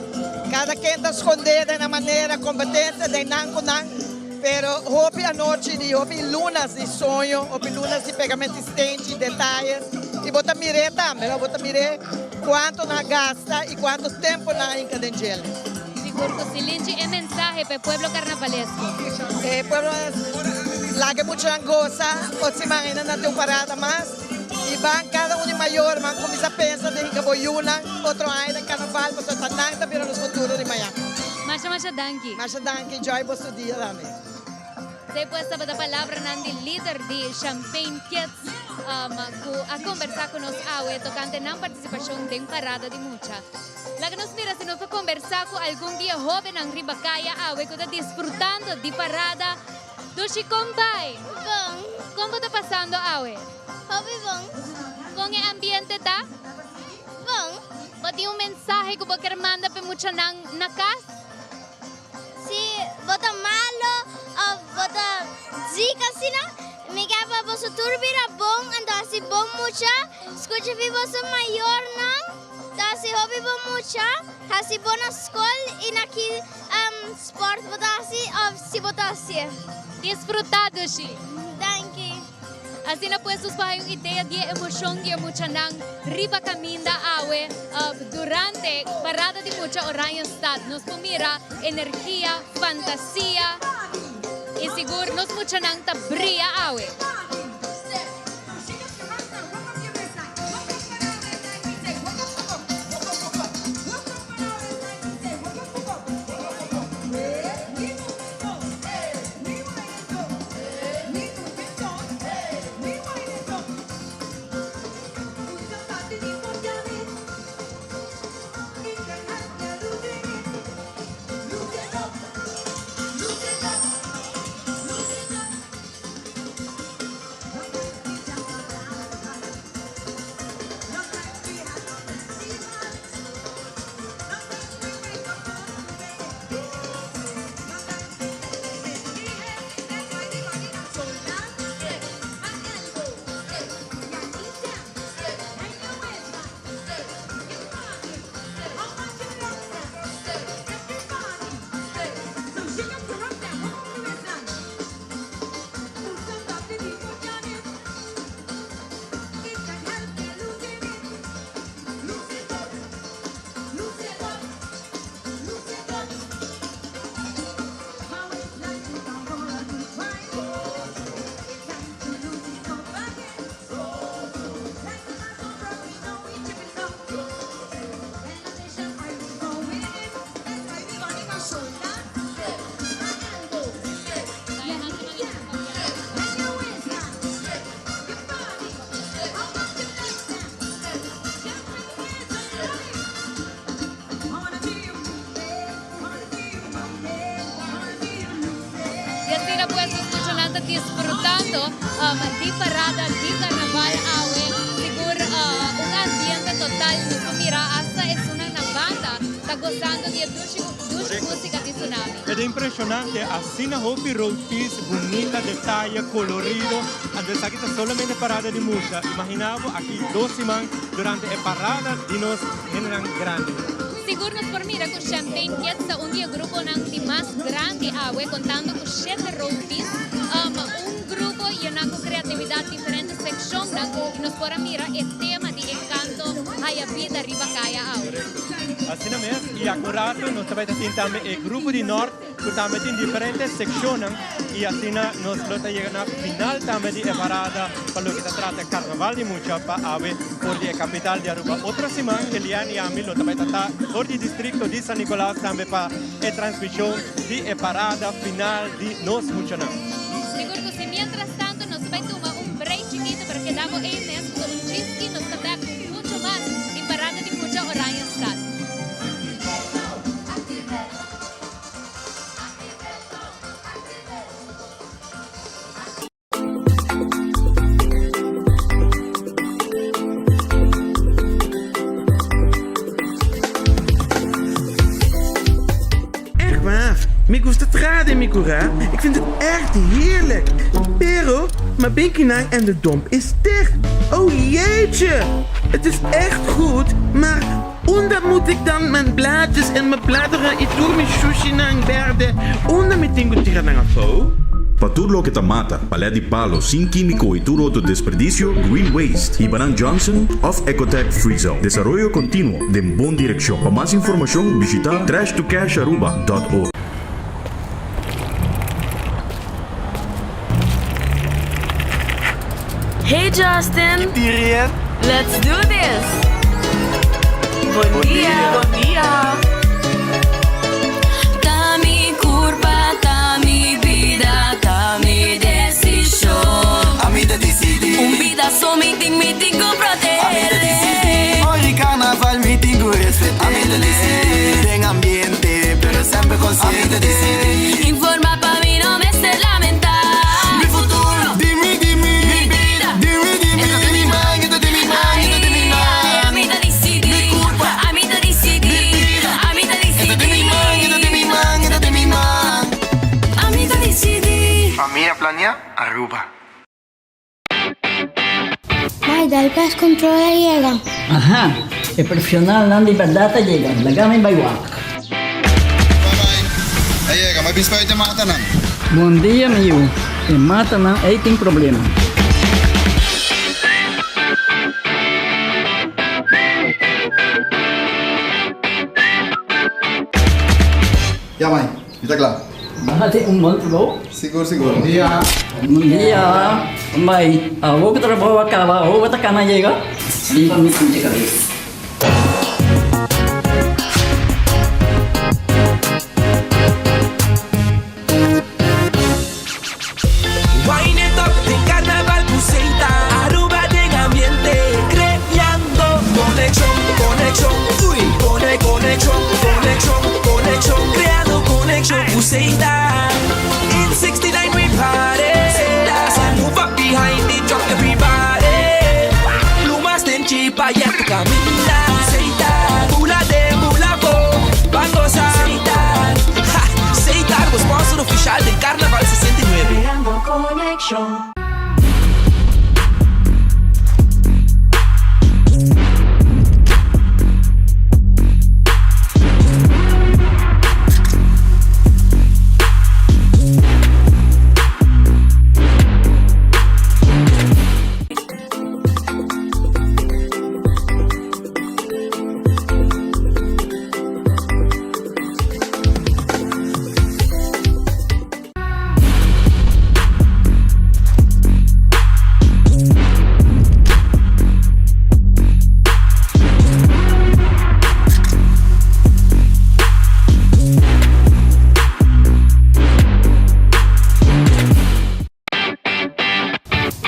cada ken ta sconde den nan manera competente den nan cu nan. Pero hopi anochi di hopi lunas di soño, hopi lunas di pegamento di stenchi, detayes, y bo ta mir'é tambe, no? Bo ta mir'é cuanto nan a gasta y cuanto tempo nan a hinca den djel. Sigur cu si, Linchi, e mensahe pa e pueblo carnavalesco. E pueblo laga e muchanan goza, otro siman ainda nan tin un parada mas, y ban cada un di mayorman cuminsa pensa den hinca bo yunan otro aña den carnaval, pasobra ta nan ta bira nos futuro di mañan. Masha masha danki. Masha danki, enjoy boso dia tambe. Esei pues tabata palabranan di lider di Champagne Kids ku a kombersá ku nos awe tokante nan partisipashon den parada di mucha. Laga nos mira si nos por kombersá ku algun di e hóbennan riba kaya awe ku ta disfrutando di parada. Dushi kon bai? Bon. Kon bo ta pasando awe? Hopi bon. Kon e ambiente ta? Bon. Bo tin un mensahe ku bo ker manda pa e muchanan na kas? Si bo ta malo of bo ta ziek asina, mi ke pa boso tur bira bon, anto hasi bon mucha, skucha fi boso mayornan, ta hasi hopi bon mucha, hasi bon na skol i na ki sport bo ta hasi of si bo ta hasié. Disfruta dushi! Danki. Asina pues nos por hay un idea di e emocion di e muchanan riba caminda awe durante Parada di Mucha Oranjestad. Nos por mira energia, fantasia y sigur nos muchanan ta bria awe. Y asina pues nos muchanan ta disfrutando di parada di carnaval awe. Sigur un ambiente total. Nos por mira hasta esunnan na banda ta gozando di e dushi dushi musica di Tsunami. E ta impresionante asina hopi roadpiece bunita, detaye, colorido. Anto esaki ta solamente parada di mucha. Imagina bo aki dos siman durante e parada di nos hendenan grandi. Sigur nos por mira cu Champagne Kids ta un di e gruponan di mas grandi awe contando cu shete roadpiece. Un grupo yena cu creatividad, diferente seccionnan y nos por a mira e tema di e canto Haya Bida riba caya awe. Correcto. Asina mes y aki un rato nos ta bay ta tin tambe e grupo di Noord cu tambe tin diferente seccionnan y asina nos lo ta yega na final tambe di e parada pa loke ta trata Carnaval di Mucha pa awe for di e capital di Aruba. Otro siman Elian y ami lo ta bay ta ta for di districto di San Nicolas tambe pa e transmision di e parada final di nos muchanan. Sigur cu si. Mientras tanto nos ta bay tuma un break chikito pero keda bo ey mes cu un chisky nos ta bek cu mucho mas di Parada di Mucha Oranjestad. Echt waar, mi gusta traha den mi kurá, ik vind het echt heerlijk. Pero, ma binkinan en de domp is dicht. Oh jeetje, het is echt goed, maar unda moet ik dan mijn blaadjes en mijn bladeren i tur mi shushinan berde unda mi tin ku tira nan afó? Pa tur loke ta mata, palet di palo sin kímiko i tur otro desperdisio, Green Waste, Hibanan Johnson òf Ecotech Free Zone. Desaroyo kontinuo den bon direkshon. Pa mas informashon bishita trashtocasharuba dòt org. Hey Justin! Let's do this! Bon dia! Bon dia! Ta mi curpa, ta mi bida, ta mi. cu mi tin, mi tin cu protege. Ami ta dicidi, ora carnaval mi tin cu respete. Ami ta dicidi, den ambiente, pero semper consciente. Ami ta dicidi, Informa pa mi no mester lamenta. Mi futuro, di mi, di mi, mi bida, di mi, di mi. E ta den mi man, e ta den mi man, e ta den mi man. Ami ta dicidi, Mi curpa, ami ta dicidi, mi bida, ami ta E ta den mi man, e ta den mi man, e ta den mi man. Ami ta dicidi. Famia Planea Aruba. Mai dal pest control a yega. Aha, e profesionalnan di berdad a yega, laga mi bai wak. A yega, ma bispa e matanan. Bon dia mi yu, e matanan ei tin problema. Ya mai, mi ta kla. Bati un bon trabou. Sigur sigur. Bon dia. Bon dia. Mai, awor ku trabou a kaba, awor bo ta kana yega? Limpa mi sinti kabes. Wine it up den carnaval cu Seita Aruba den ambiente creando conexion, conexion, uy Cone, conexion, conexion, conexion Creando conexion cu Seita In 69 we party So move up behind the truck everybody Plumas den chipa ya tu caminda Seita, bula den bula bo Ban goza Seita, ha Seita bo sponsor oficial den Carnaval 69. Creando conexion.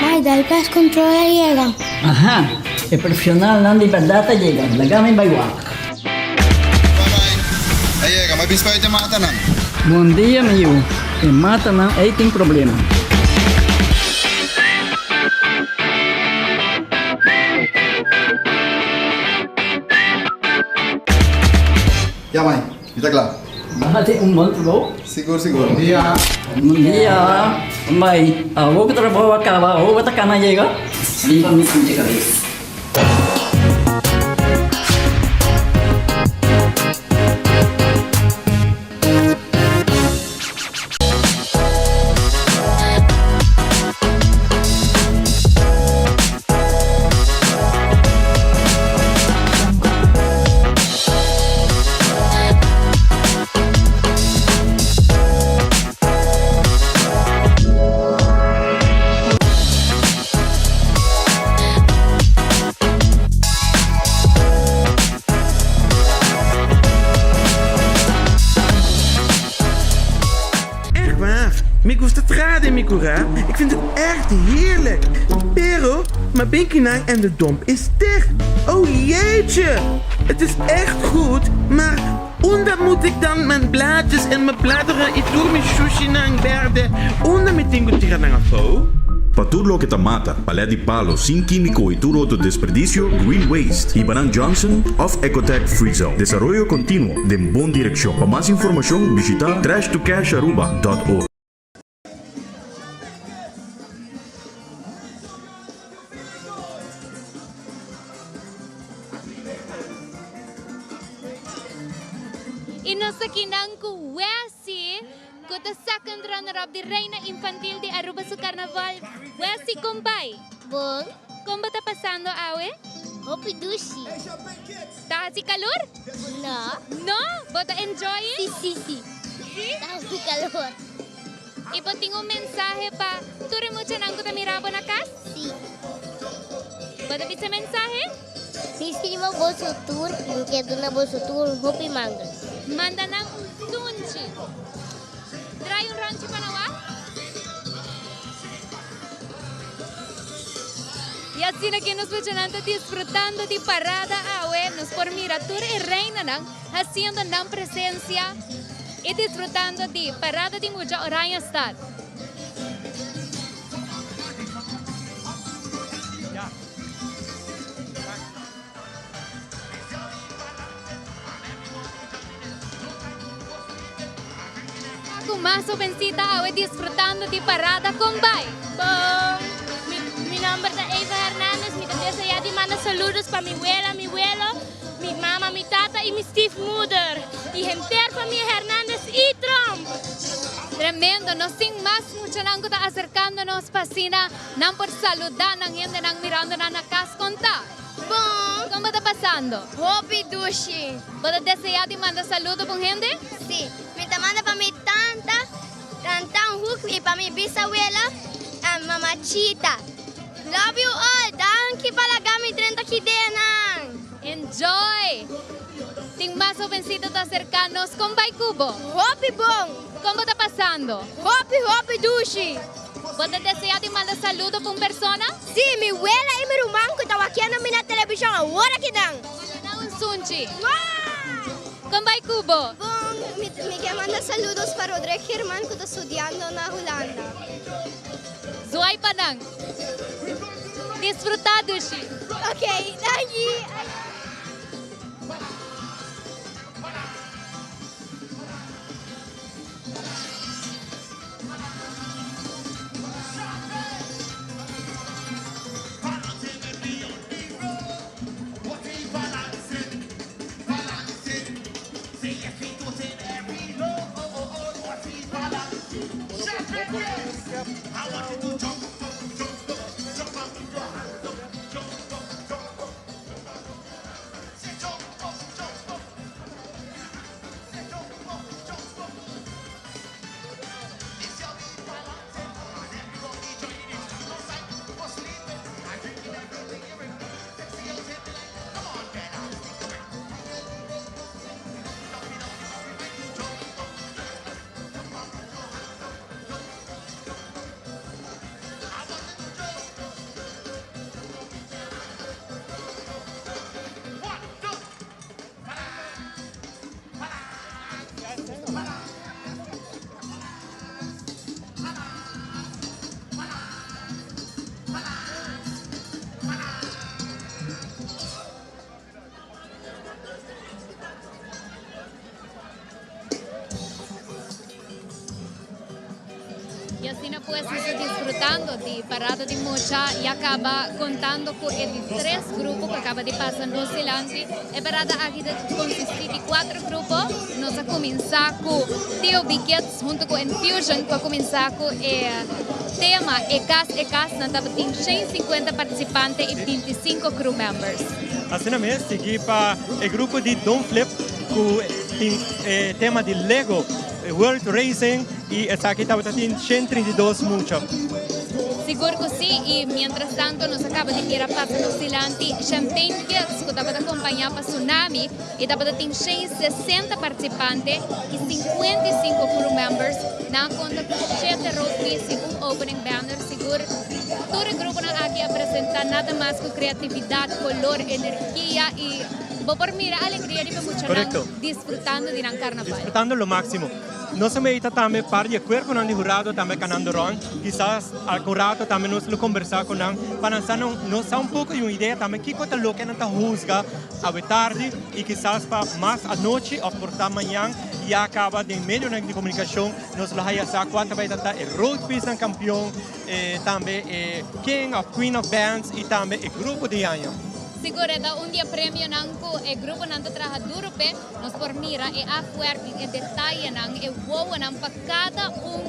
Mai dal pest control a yega. Aha, e profesionalnan di berdad a yega, laga mi bai wak. A yega, ma bispa e matanan. Bon dia mi yu, e matanan ei tin problema. Ya mai, mi ta kla. Bati un bon trabou. Sigur sigur. Bon dia. Bon dia. Mai, awor ku trabou a kaba, awor bo ta kana yega? Limpa mi sinti kabes. Echt waar, mi gusta traha den mi kurá, ik vind het echt heerlijk. Pero, ma binkinan en de domp is dicht. Oh jeetje, het is echt goed, maar unda moet ik dan mijn blaadjes en mijn bladeren i tur mi shushinan berde? Unda mi tin ku tira nan afó? Pa tur loke ta mata, palet di palo sin kímiko i tur otro desperdisio, Green Waste, Hibanan Johnson òf Ecotech Free Zone. Desaroyo kontinuo den bon direkshon. Pa mas informashon bishitá trashtocasharuba dòt org. I nos ta kinan ku Wessie. Cu ta second runner up di Reina Infantil di Aruba su Carnaval. Wessie con bay? Bon. Con bo ta pasando awe? Hopi dushi. Ta haci calor? No. No? Bo ta enjoy it? Si, si, si. Si? Ta hopi calor. Y bo tin un mensahe pa tur e muchanan cu ta mira bo na cas? Si. Bo ta bisa mensahe? Mi stima boso tur y mi kier duna boso tur un hopi mangel. Manda nan un sunchi. Draai un rondje pa na wak. Y asina cu nos muchanan ta disfrutando di parada awe, nos por mira tur e reinanan haciendo nan presencia y disfrutando di parada di mucha Oranjestad. Cu mas hobencita awe disfrutando di parada con bay. Bon, mi, mi nomber ta Eva Hernandez, mi ta desea di manda saludos pa mi wela, mi welo, mi mama, mi tata y mi stiefmoeder y henter familia Hernandez y Tromp. Tremendo, nos tin mas muchanan cu ta acercando nos pa asina nan por saluda nan hendenan mirando nan na cas con ta. Bon. Con bo ta pasando? Hopi dushi. Bo ta desea di manda saludo pa un hende? Si. Mi ta manda pa mi tanta, Tantan Hoek y pa mi bisawela, Mama Chita. Love you all. Danki pa laga mi drenta kidenan. Enjoy! Tin mas hobencito ta acerca nos. Con bay cu bo? Hopi bon. Con bo ta pasando? Hopi hopi dushi. Bo ta desea di manda saludo pa un persona? Si, mi wela y mi ruman cu ta wakiendo mi na television awor akinan. Manda nan un sunchi. Con bay cu bo? Bon, mi mi ke manda saludos pa Rodrick German cu ta studiando na Hulanda. Zwaai pa nan. Disfruta dushi. Ok, danki. Y asina pues nos ta disfrutando di parada di mucha y a caba contando cu e di tres grupo cu a caba di pasa nos dilanti. E parada aki ta consisti di cuatro grupo. Nos a cuminsa cu TOB Kids hunto cu Infusion cu a cuminsa cu e tema E Cas E Cas. Nan tabatin 150 participante y 25 crew members. Asina mes sigui pa e grupo di Don Flip cu tin e tema di Lego World Racing y esaki tabata tin 132 mucha. Sigur cu si y mientras tanto nos a caba di mira pasa nos dilanti Champagne Kids cu tabata acompaña pa Tsunami y tabata tin 160 participante y 55 crew members. Nan a conta cu shete road piece y un opening banner. Sigur tur e gruponan aki a presenta nada mas cu creatividad, color, energia y bo por mira alegria riba e muchanan Correcto. disfrutando di nan carnaval. Disfrutando lo maximo. Nos a meita tambe par di e cuerponan di hurado tambe canando rond. Kisas algun rato tambe nos lo conversa cu nan pa nan sa nos sa un poco y un idea tambe kico ta loke nan ta huzga awe tardi y kisas pa mas anochi of por ta mañan ya caba den medionan di comunicacion nos lo haya sa cua ta bay ta ta e roadpiecenan campeon, e tambe e king of queen of bands y tambe e grupo di aña. Sigur e ta un di e premionan cu e gruponan ta traha duro p'e. Nos por mira e afwerking, e detayenan, e wowonan pa cada un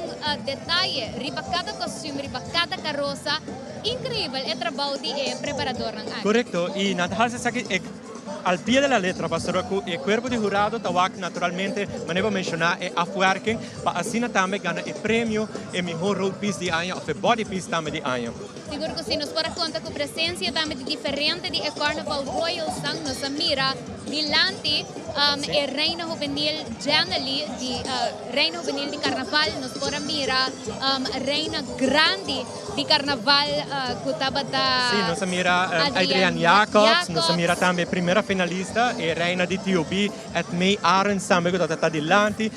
detaye riba cada kostuum, riba cada karosa. Increibel e trabou di e preparadornan aki. Corecto, y nan ta haci esaki e al pie de la letra, pasobra cu e cuerpo di hurado ta wak naturalmente, manera bo a menciona, e afwerking, pa asina tambe gana e premio, e mihor road piece di aña of e body piece tambe di aña. Sigur cu si nos por a conta cu presencia tambe di diferente di e Carnival Royals nan, nos a mira. dilanti um, e Reina Juvenil Janely di uh, Reina Juvenil di Carnaval. Nos por a mira um, Reina Grandi di Carnaval uh, ku tabata Sí, nos a mira Adrian Jacobs, nos a mira tambe primera finalista, e reina di TOB, Edmee Arends tambe ku tabata dilanti.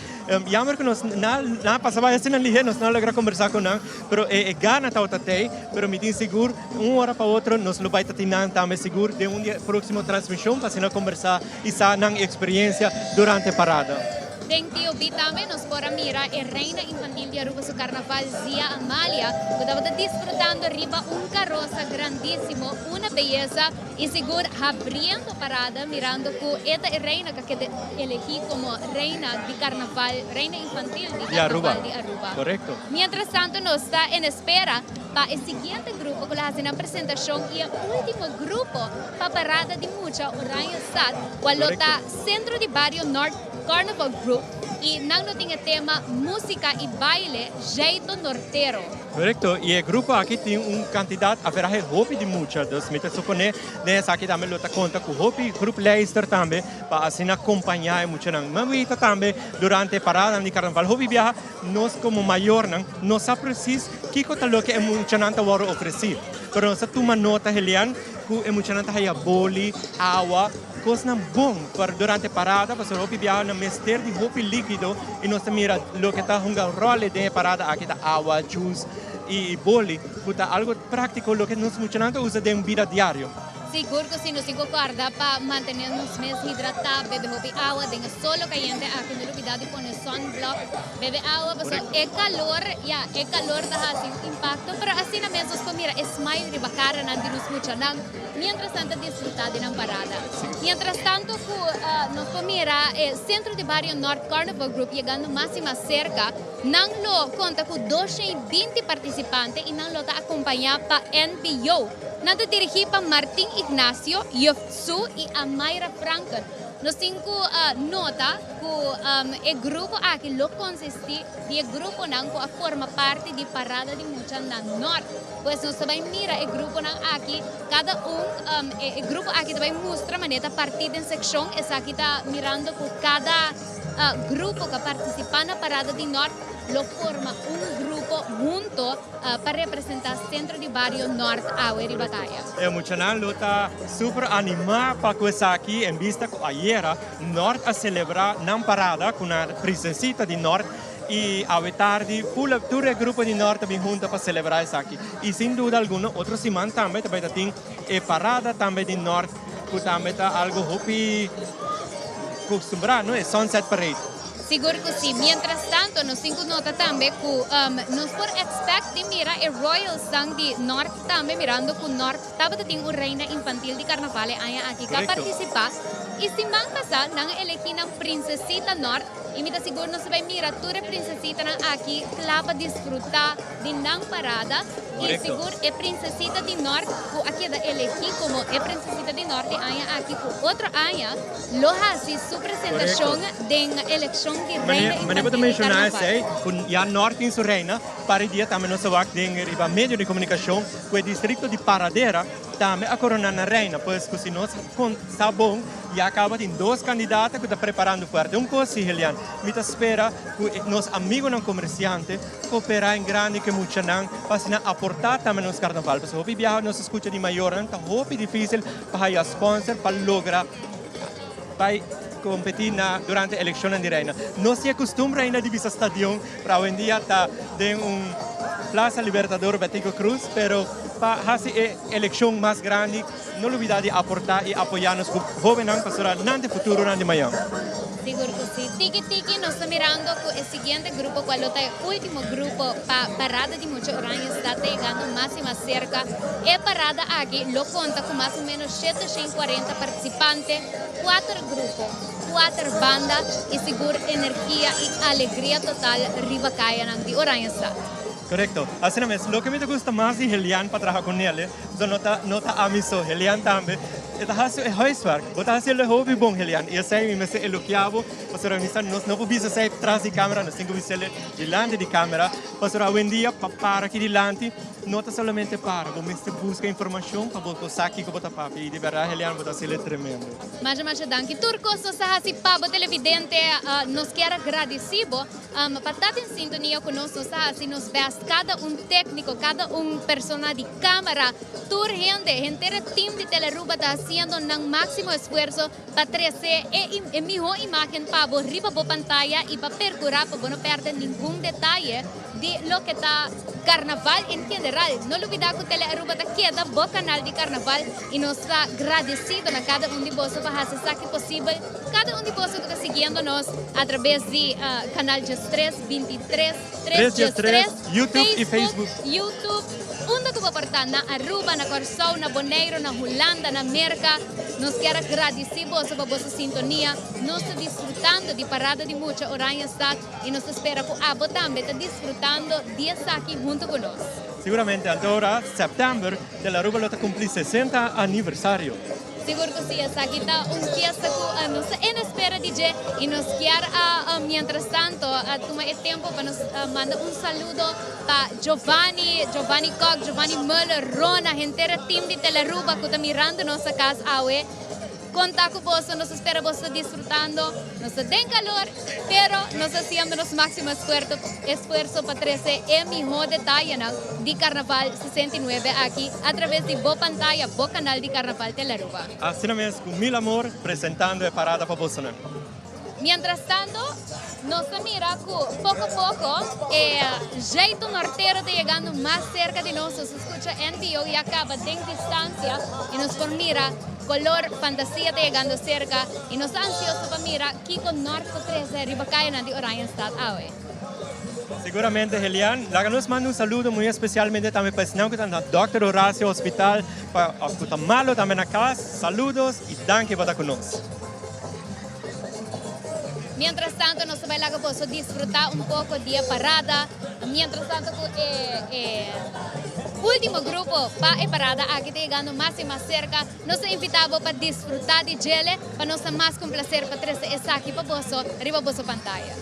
Jammer ku nos na na pasa bai asina lihe, nos no a logra kombersá ku nan, pero e e gana tabata tei, pero mi tin sigur un ora pa otro nos lo bai ta tin nan tambe sigur den un di e próksimo transmishon pa asina kombersá i sa nan eksperiencia durante parada. Den TOB tambe nos por a mira e reina infantil di Aruba su carnaval Zia Amalia cu tabata disfrutando riba un carosa grandisimo, una beyesa y sigur habriendo parada mirando cu e ta e reina cu a keda elegi como reina di carnaval, reina infantil di carnaval di Aruba. Correcto. Mientras tanto nos ta en espera pa e siguiente grupo cu lo haci nan presentacion y e ultimo grupo pa parada di mucha Oranjestad cual lo ta Centro di Bario Noord Carnival Group y nan lo tin e tema Musica y Baile Jeito Nortero. Correcto, y e grupo aki tin un cantidad averahe hopi di mucha, dus mi ta supone den esaki tambe lo ta conta cu hopi groep lijster tambe pa asina acompaña e muchanan. Mi a wita tambe durante e paradanan di carnaval hopi biaha nos como mayornan no sa precies kico ta loke e muchanan ta worde ofreci, pero nos ta tuma nota Helian cu e muchanan ta haya boli, awa, Kosnan bon pa durante parada pasobra hopi biaha nan mester di hopi likido y nos ta mira loke ta hunga rol den e parada aki ta awa, juice y boli cu ta algo practico loke nos muchanan ta usa den bida diario. Sigur cu si nos tin cu corda pa mantene nos mes hidrata, bebe hopi awa den e solo cayente aki, no lubida di pone sunblock, bebe awa pasobra e calor, ya, e calor ta haci un impacto, pero asina mes nos por mira e smile riba caranan di nos muchanan. Mientras nan ta disfruta di nan parada. Mientras tanto cu nos por mira e Centro di Bario Noord Carnival Group yegando mas y mas cerca, nan lo conta cu 220 participante y nan lo ta acompaña pa NBO. Nan ta dirigi pa Martin Ignacio, Juf Tsu y Amaira Franken. Nos tin cu nota cu e grupo aki lo consisti di e gruponan cu a forma parti di Parada di Mucha na Noord. Pues nos ta bai mira e gruponan aki, kada un, e grupo aki ta bai mustra manera ta partí den sekshon, esaki ta mirando ku kada grupo ku a partisipá na Parada di Nort lo forma un grupo hunto pa representá Sentro di Bario Nort awe riba kaya. E muchanan lo ta super animá pa ku esaki en bista ku ayera Nort a selebrá nan parada ku nan prinsesita di Nort. Y awe tardi pula tur e grupo di Nort ta bin hunta pa celebra esaki. Y sin duda alguno otro siman tambe ta bay ta tin e parada tambe di Nort cu tambe ta algo hopi costumbra, no? E Sunset Parade. Sigur cu si. Mientras tanto nos tin cu nota tambe cu nos por expect di mira e Royals-nan di Nort tambe mirando cu Nort tabata tin un reina infantil di carnaval e aña aki cu a participa y siman pasa nan a elegi nan Princesita Nort. I mi ta sigur nos ta bai mira tur e prinsesitanan aki kla pa disfrutá di nan parada. I sigur e prinsesita di nòrt ku a keda elegí komo e prinsesita di nòrt e aña aki ku otro aña lo hasi su presentashon den elekshon di reina Manera bo ta infantil di menshoná karnaval. esei, ku ya nòrt tin su reina, par di dia tambe nos a wak den riba medio di komunikashon ku e distrikto di Paradera Tambe a corona na reina, pues cu si nos con sa bon, ya caba tin dos candidata cu ta preparando fuerte. Un cos si, Helian, mi ta spera cu e nos amigonan comerciante coopera en grandi cu e muchanan pa asina aporta tambe nos carnaval. Pasobra hopi biaha nos ta scucha di mayornan ta hopi dificil pa haya sponsor pa logra bay competi na durante eleccionnan di reina. No si e costumbre ainda di bisa stadion, pero awendia ta den un Plaza Libertador Betico Croes, pero pa haci e eleccion mas grandi no lubida di aporta y apoya nos hobennan pasobra nan ta e futuronan di mañan. Sigur cu si. Tiki tiki nos ta mirando cu e siguiente grupo cual lo ta e ultimo grupo pa Parada di Mucha Oranjestad ta yegando mas y mas cerca. E parada aki lo conta cu mas o menos 740 participante, cuater grupo, cuater banda y sigur energia y alegria total riba cayanan di Oranjestad. Correcto. Asina mes, loke mi ta gusta mas di Helian pa traha cu nel, so no ta no ta ami so, Helian tambe, e ta haci e huiswerk. Bo ta haci el hopi bon, Helian, y esey mi mester elogia bo, pasobra mi sa nos no por bisa esey tras di camera, nos tin cu bisa el dilanti di camera, pasobra awendia pa para aki dilanti. no ta solamente para, bo mester busca informacion pa bo por sa kico bo ta papia y di berdad Helian bo ta haci'le tremendo. Masha masha danki. Tur cos nos ta haci pa bo televidente, nos kier a gradici bo pa ta den sintonia cu nos, nos ta haci nos best, cada un tecnico, cada un persona di camara, tur hende, henter e team di Telearuba ta haciendo nan maximo esfuerzo pa trece e miho imagen pa bo riba bo pantaya y pa percura pa bo no perde ningun detaye di loke ta Carnaval en general. No lubida cu Telearuba ta keda bo canal di Carnaval y nos ta gradecido na cada un di boso pa haci esaki posibel. Cada un di boso cu ta siguiendo nos a traves di canal 13, 23, 3 13, YouTube y Facebook. YouTube, unda cu bo por ta, na Aruba, na Corsou, na Boneiro, na Hulanda, na Merca. Nos kier a gradici boso pa boso sintonia. Nos ta disfrutando di Parada di Mucha Oranjestad y nos ta spera cu abo tambe ta disfrutando di esaki hunto cu nos. Siguramente, anto ora september Telearuba lo ta cumpli 60 aniversario. Sigur cu si, esaki ta un fiesta cu nos ta en espera di dje y nos kier a mientras tanto a tuma e tempo pa nos manda un saludo pa Giovanni, Giovanni Kok, Giovanni Muller, Rona, henter e team di Telearuba cu ta mirando nos a cas awe. Conta cu boso, nos ta spera boso ta disfrutando, nos ta den calor, pero nos ta haciendo nos maximo esfuerzo pa trece e miho detayenan di Carnaval 69 aki a traves di bo pantaya, bo canal di Carnaval Telearuba. Asina mes, cu mil amor, presentando e parada pa bosonan. Mientras tanto, nos ta mira cu poco poco e jeito nortero ta yegando mas cerca di nos. Nos ta scucha NPO ya caba den distancia y nos por mira color fantasia ta yegando cerca y nos ta ansioso pa mira kico Nort ta trece riba cayanan di Oranjestad awe. Seguramente Helian, laga nos manda un saludo muy especialmente tambe pa esnan cu ta na Dòkter Horacio Hospital pa of cu ta malo tambe na cas. Saludos y danki pa ta cu nos. Mientras tanto nos ta bai laga boso disfruta un poco di e parada. Mientras tanto cu e ultimo grupo pa e parada aki ta yegando mas y mas cerca, nos ta invita bo pa disfruta di djele pa nos ta mas cu un placer pa trece esaki pa boso riba boso pantaya.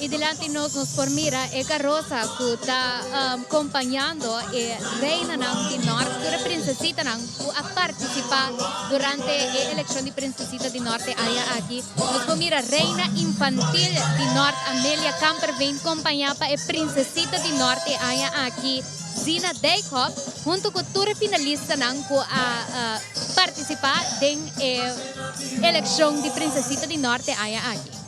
Y dilanti nos nos por mira e carroza cu ta compañando e reinanan di Noord, tur e princesitanan cu a participa durante e eleccion di princesita di Noord e aña aki. Nos por mira reina infantil di Noord Amelia Kamperveen compaña pa e princesita di Noord e aña aki Zina Dijkhoff hunto cu tur e finalistanan cu a participa den e eleccion di princesita di Noord e aña aki.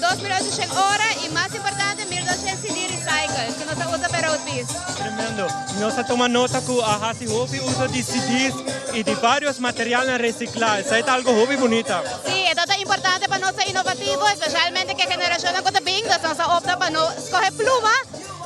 2800 ora y mas importante 1200 CD recycle cu nos a usa pa e road piece. Tremendo. Nos a tuma nota cu a haci hopi uso di CD's y di varios materialnan recicla. Esai ta algo hopi bunita. Sí, e ta importante pa nos ta innovativo, especialmente cu e generacionnan cu ta bin, dus nos a opta pa no scoge pluma,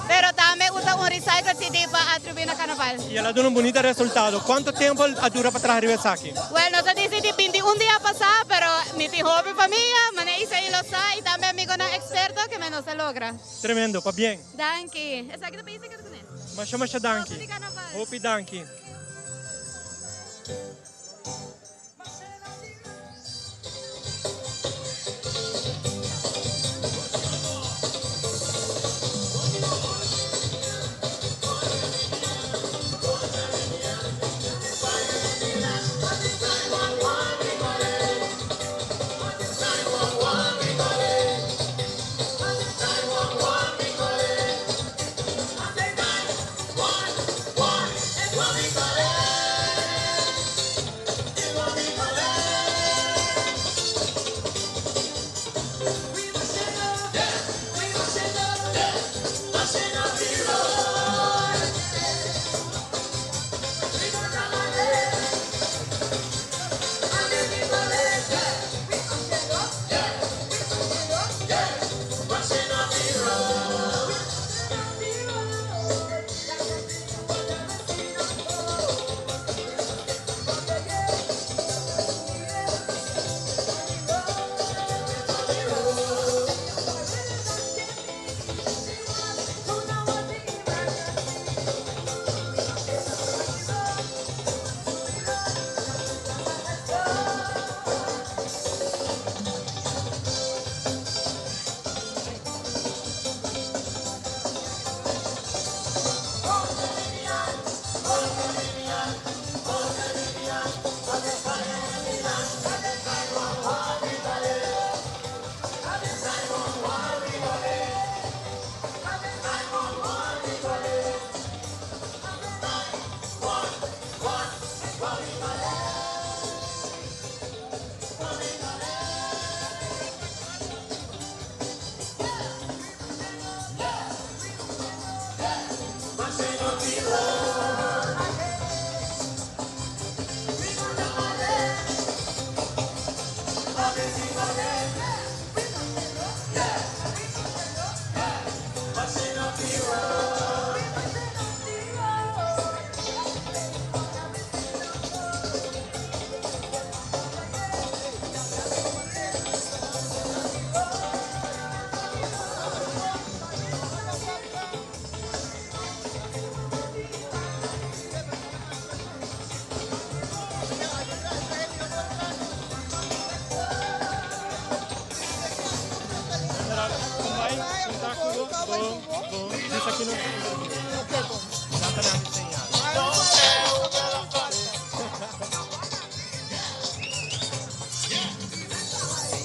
pero tambe usa un recycle CD pa atribuí na carnaval. Y el a duna un bunita resultado. Cuanto tempo a dura pa traha riba esaki? Well, nos a dicidi 21 dia pasa, pero mi tin hopi famia, mane Isaí lo sa y tambe amigonan experto que me nos a logra. Tremendo, pabien. Danki. Esaki ta pa Isaí keda kuné. Masha masha danki. Hopi danki.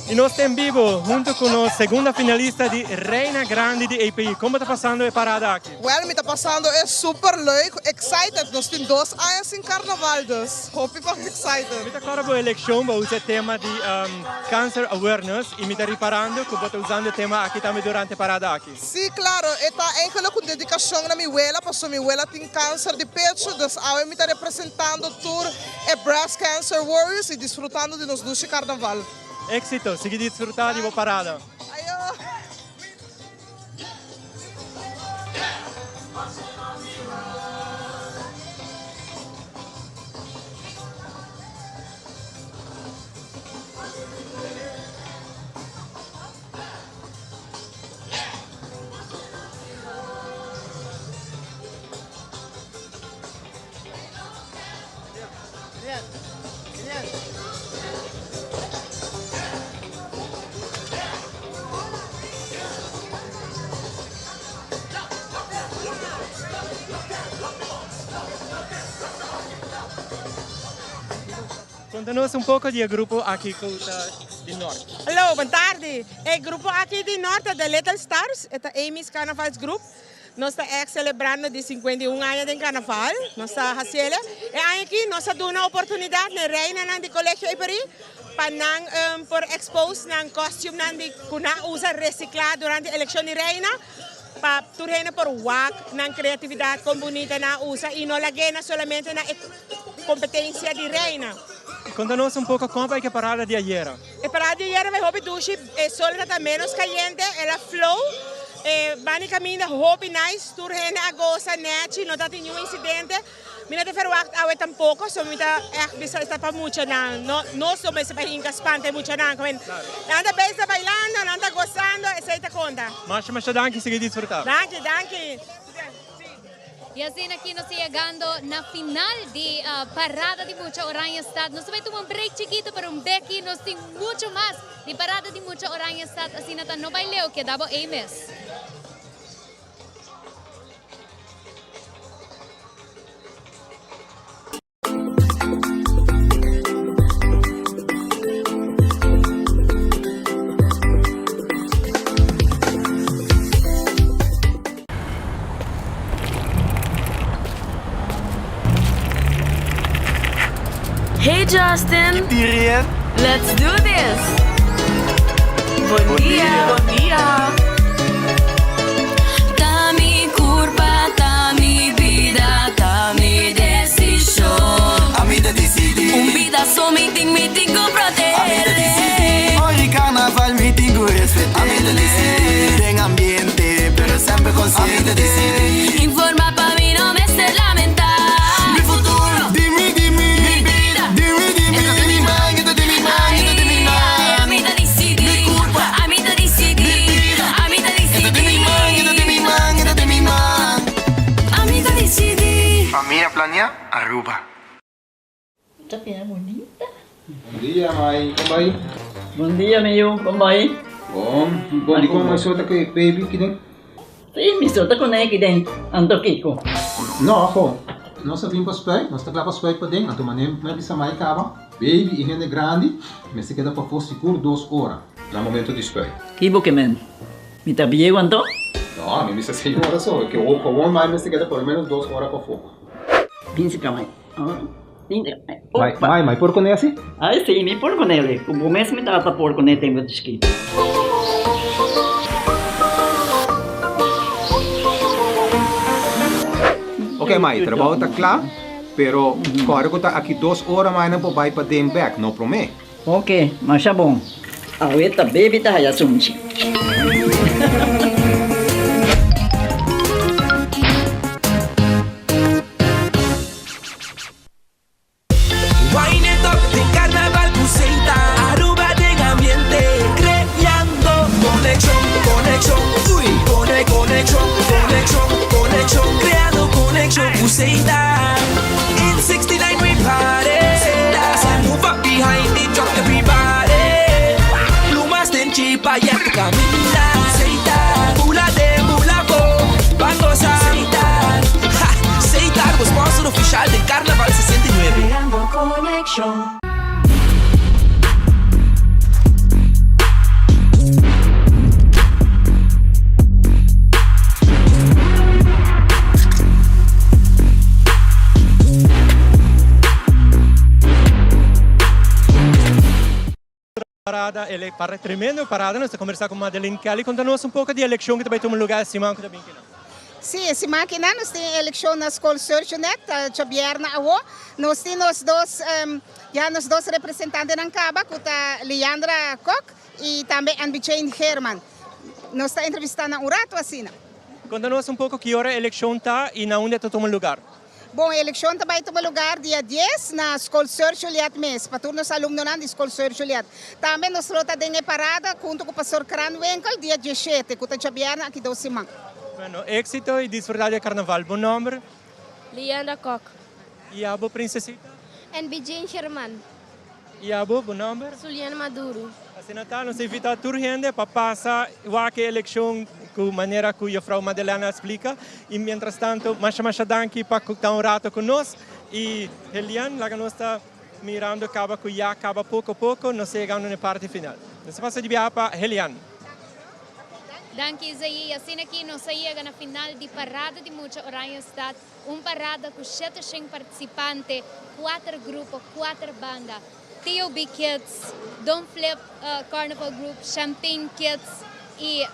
Y nos ta en bibo hunto cu nos segunda finalista di Reina Grandi di API. Como ta pasando e parada aki? Well, mi ta pasando e super leuk, excited. Nos tin dos aña sin carnaval, dus hopi pa excited. Mi ta corda bo eleccion, bo a usa e tema di cancer awareness y mi ta riparando cu bo ta usando e tema aki tambe durante e parada aki. Sí, claro, e ta eigenlijk un dedicacion na mi wela, pasobra mi wela tin cancer di pecho, dus awe mi ta representando tur e breast cancer warriors y disfrutando di nos dushi carnaval. Éxito, sigui disfruta di bo parada. Ayo! Conta nos un poco di e grupo aki cu ta di Noord. Hallo, bon tardi. E grupo aki di Noord ta The Little Stars, e ta Amy's Carnavals Group. Nos ta ègt selebrando di 51 aña den karnaval. Nos ta hasiel. E aña aki nos a duna oportunidat na e reinanan di Kolegio Iperí pa nan por expose nan costumenan di ku nan usa resiklá durante elekshon di reina pa tur hende por wak nan kreatividat kon bunita nan a usa i no lag'é na solamente na e kompetensia di reina. Konta nos un poko kon bai ku e parada di ayera. E parada di ayera bai hopi dushi, e sol tabata ménos kayente, el a flow, e banda di kaminda hopi nice, tur hende a gosa nèchi, no tabatin niun insidente. Mi no ta verwagt awe tampoko, so mi ta ègt bisa esta pa muchanan, no nos lo mester bai hinka spanta e muchanan, komo nan ta bezig ta bailando, nan ta gosando, esei ta konta. Masha masha danki, sigui disfruta. Danki, danki. Y asina aki nos ta yegando na final di Parada di Mucha Oranjestad. Nos ta bai tuma un break chikito pero un beki nos tin mucho mas di Parada di Mucha Oranjestad. Asina ta no bai leu, keda bo ei mes. Hey Justin! Let's do this! Bon dia! Bon dia! Ta mi curpa, ta mi bida, ta mi decision. Ami ta dicidi. Un bida so mi tin, mi tin cu protehe. Ami ta dicidi. Ora carnaval mi tin cu respet'e. Ami ta dicidi. Den ambiente, pero semper consciente. Ami ta dicidi. Informa pa mi no mester lamenta. Mi futuro. Di mi, di mi. Mi bida. Di mi, di mi. E ta den mi man, e ta den mi man, e ta den mi man. Ami ta dicidi. Mi curpa. Ami ta dicidi. Mi bida. Ami ta dicidi. E ta den mi man, e ta den mi man, e ta den mi man. Ami ta dicidi. Famia Planea Aruba. Ta bira bunita. Bon dia mai, kon bai? Bon dia mi yu, kon bai? Bon, bon di kon mai so ta ku e baby kiden? Si, mi so ta kuné kiden, anto kiko? No, ho, nos a bin pa spuit, nos ta kla pa spuit paden, anto manera mi a bisa mai kaba, baby i hende grandi mester keda pafó sigur dos ora na momento di spuit. Ki bo ke men? Mi ta bieu anto? No, mi bisa señora so, ke wou mai mester keda por lo menos dos ora pafó. Bin si ka mai. Mai, mai, mai por kuné asi? Ai si, mi por kuné li. Ku bo mes mi tata por kuné tempu di chikito. Ok mai, trabou ta kla, pero kòrda ku ta aki dos ora mai nan por bai paden bèk, no promé. Ok, masha bon. Awe ta baby ta haya sunchi. Wine it up den carnaval cu Seita Aruba den ambiente creando conexion conexion uy cone conexion conexion conexion creando conexion cu Seita In 69 we party Seita move up behind the truck everybody Plumas den chipa ya tu caminda Seita bula den bula bo ban goza Seita Ha! Seita bo sponsor oficial den Carnaval 69. Creando conexion. Parada, ele para tremendo parada, nos ta conversa cu Madeline Kelly, conta nos un poco di eleccion cu ta bay tuma lugar e siman cu ta bin kinan. Sí, e siman kinan nos tin eleccion na School Surgeonet, ta djabièrnè awo. Nos tin nos dos, ya nos dos representantenan caba cu ta Liandra Kok y tambe Anby Jane Geerman. Nos ta entrevista nan un rato asina. Conta nos un poco ki ora e eleccion ta y na unda e ta tuma lugar. Bon, e elekshon ta bai tuma lugar dia dies na Skol Sir Juliet mes, pa tur nos alumnonan di Skol Sir Juliet. Tambe nos lo ta den e parada hunto ku Pastor Kranwinkel dia dieshete, ku ta djabièrnè aki dos siman. Bueno, éxito y disfruta di e carnaval. Bo nomber? Lianda Kok. Y abo, princesita? NB Jane German. Y abo, bo nomber? Suliana Maduro. Asina ta, nos ta invita tur hende pa pasa wak e eleccion cu manera cu juffrouw Madelena a splica. Y mientras tanto, masha masha danki pa ta un rato cu nos. Y Helian, laga nos ta mirando caba cu ya caba poco poco, nos ta yegando na e parti final. Nos ta pasa di biaha pa Helian. Danki Isaí. Asina aki nos a yega na final di Parada di Mucha Oranjestad. Un parada ku 700 partisipante, kuater grupo, kuater banda. TOB Kids, Don't Flip Carnival Group, Champagne Kids i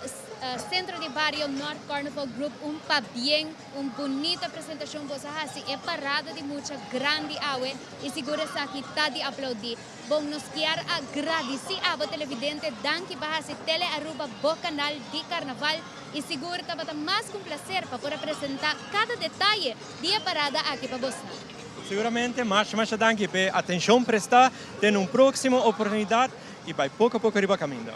Centro di Bario North Carnival Group. Un pabien, un bunita presentashon boso a hasi e parada di mucha grandi awe i sigur esaki ta di aplaudí. Bon, nos kier a gradisí abo televidente, danki pa hasi Tele Aruba bo kanal di karnaval i sigur tabata mas ku un plaser pa por a presentá kada detaye di e parada aki pa bosnan. Seguramente, masha masha danki p'e atenshon prestá. Te na un próksimo oportunidat i bai poko poko riba kaminda.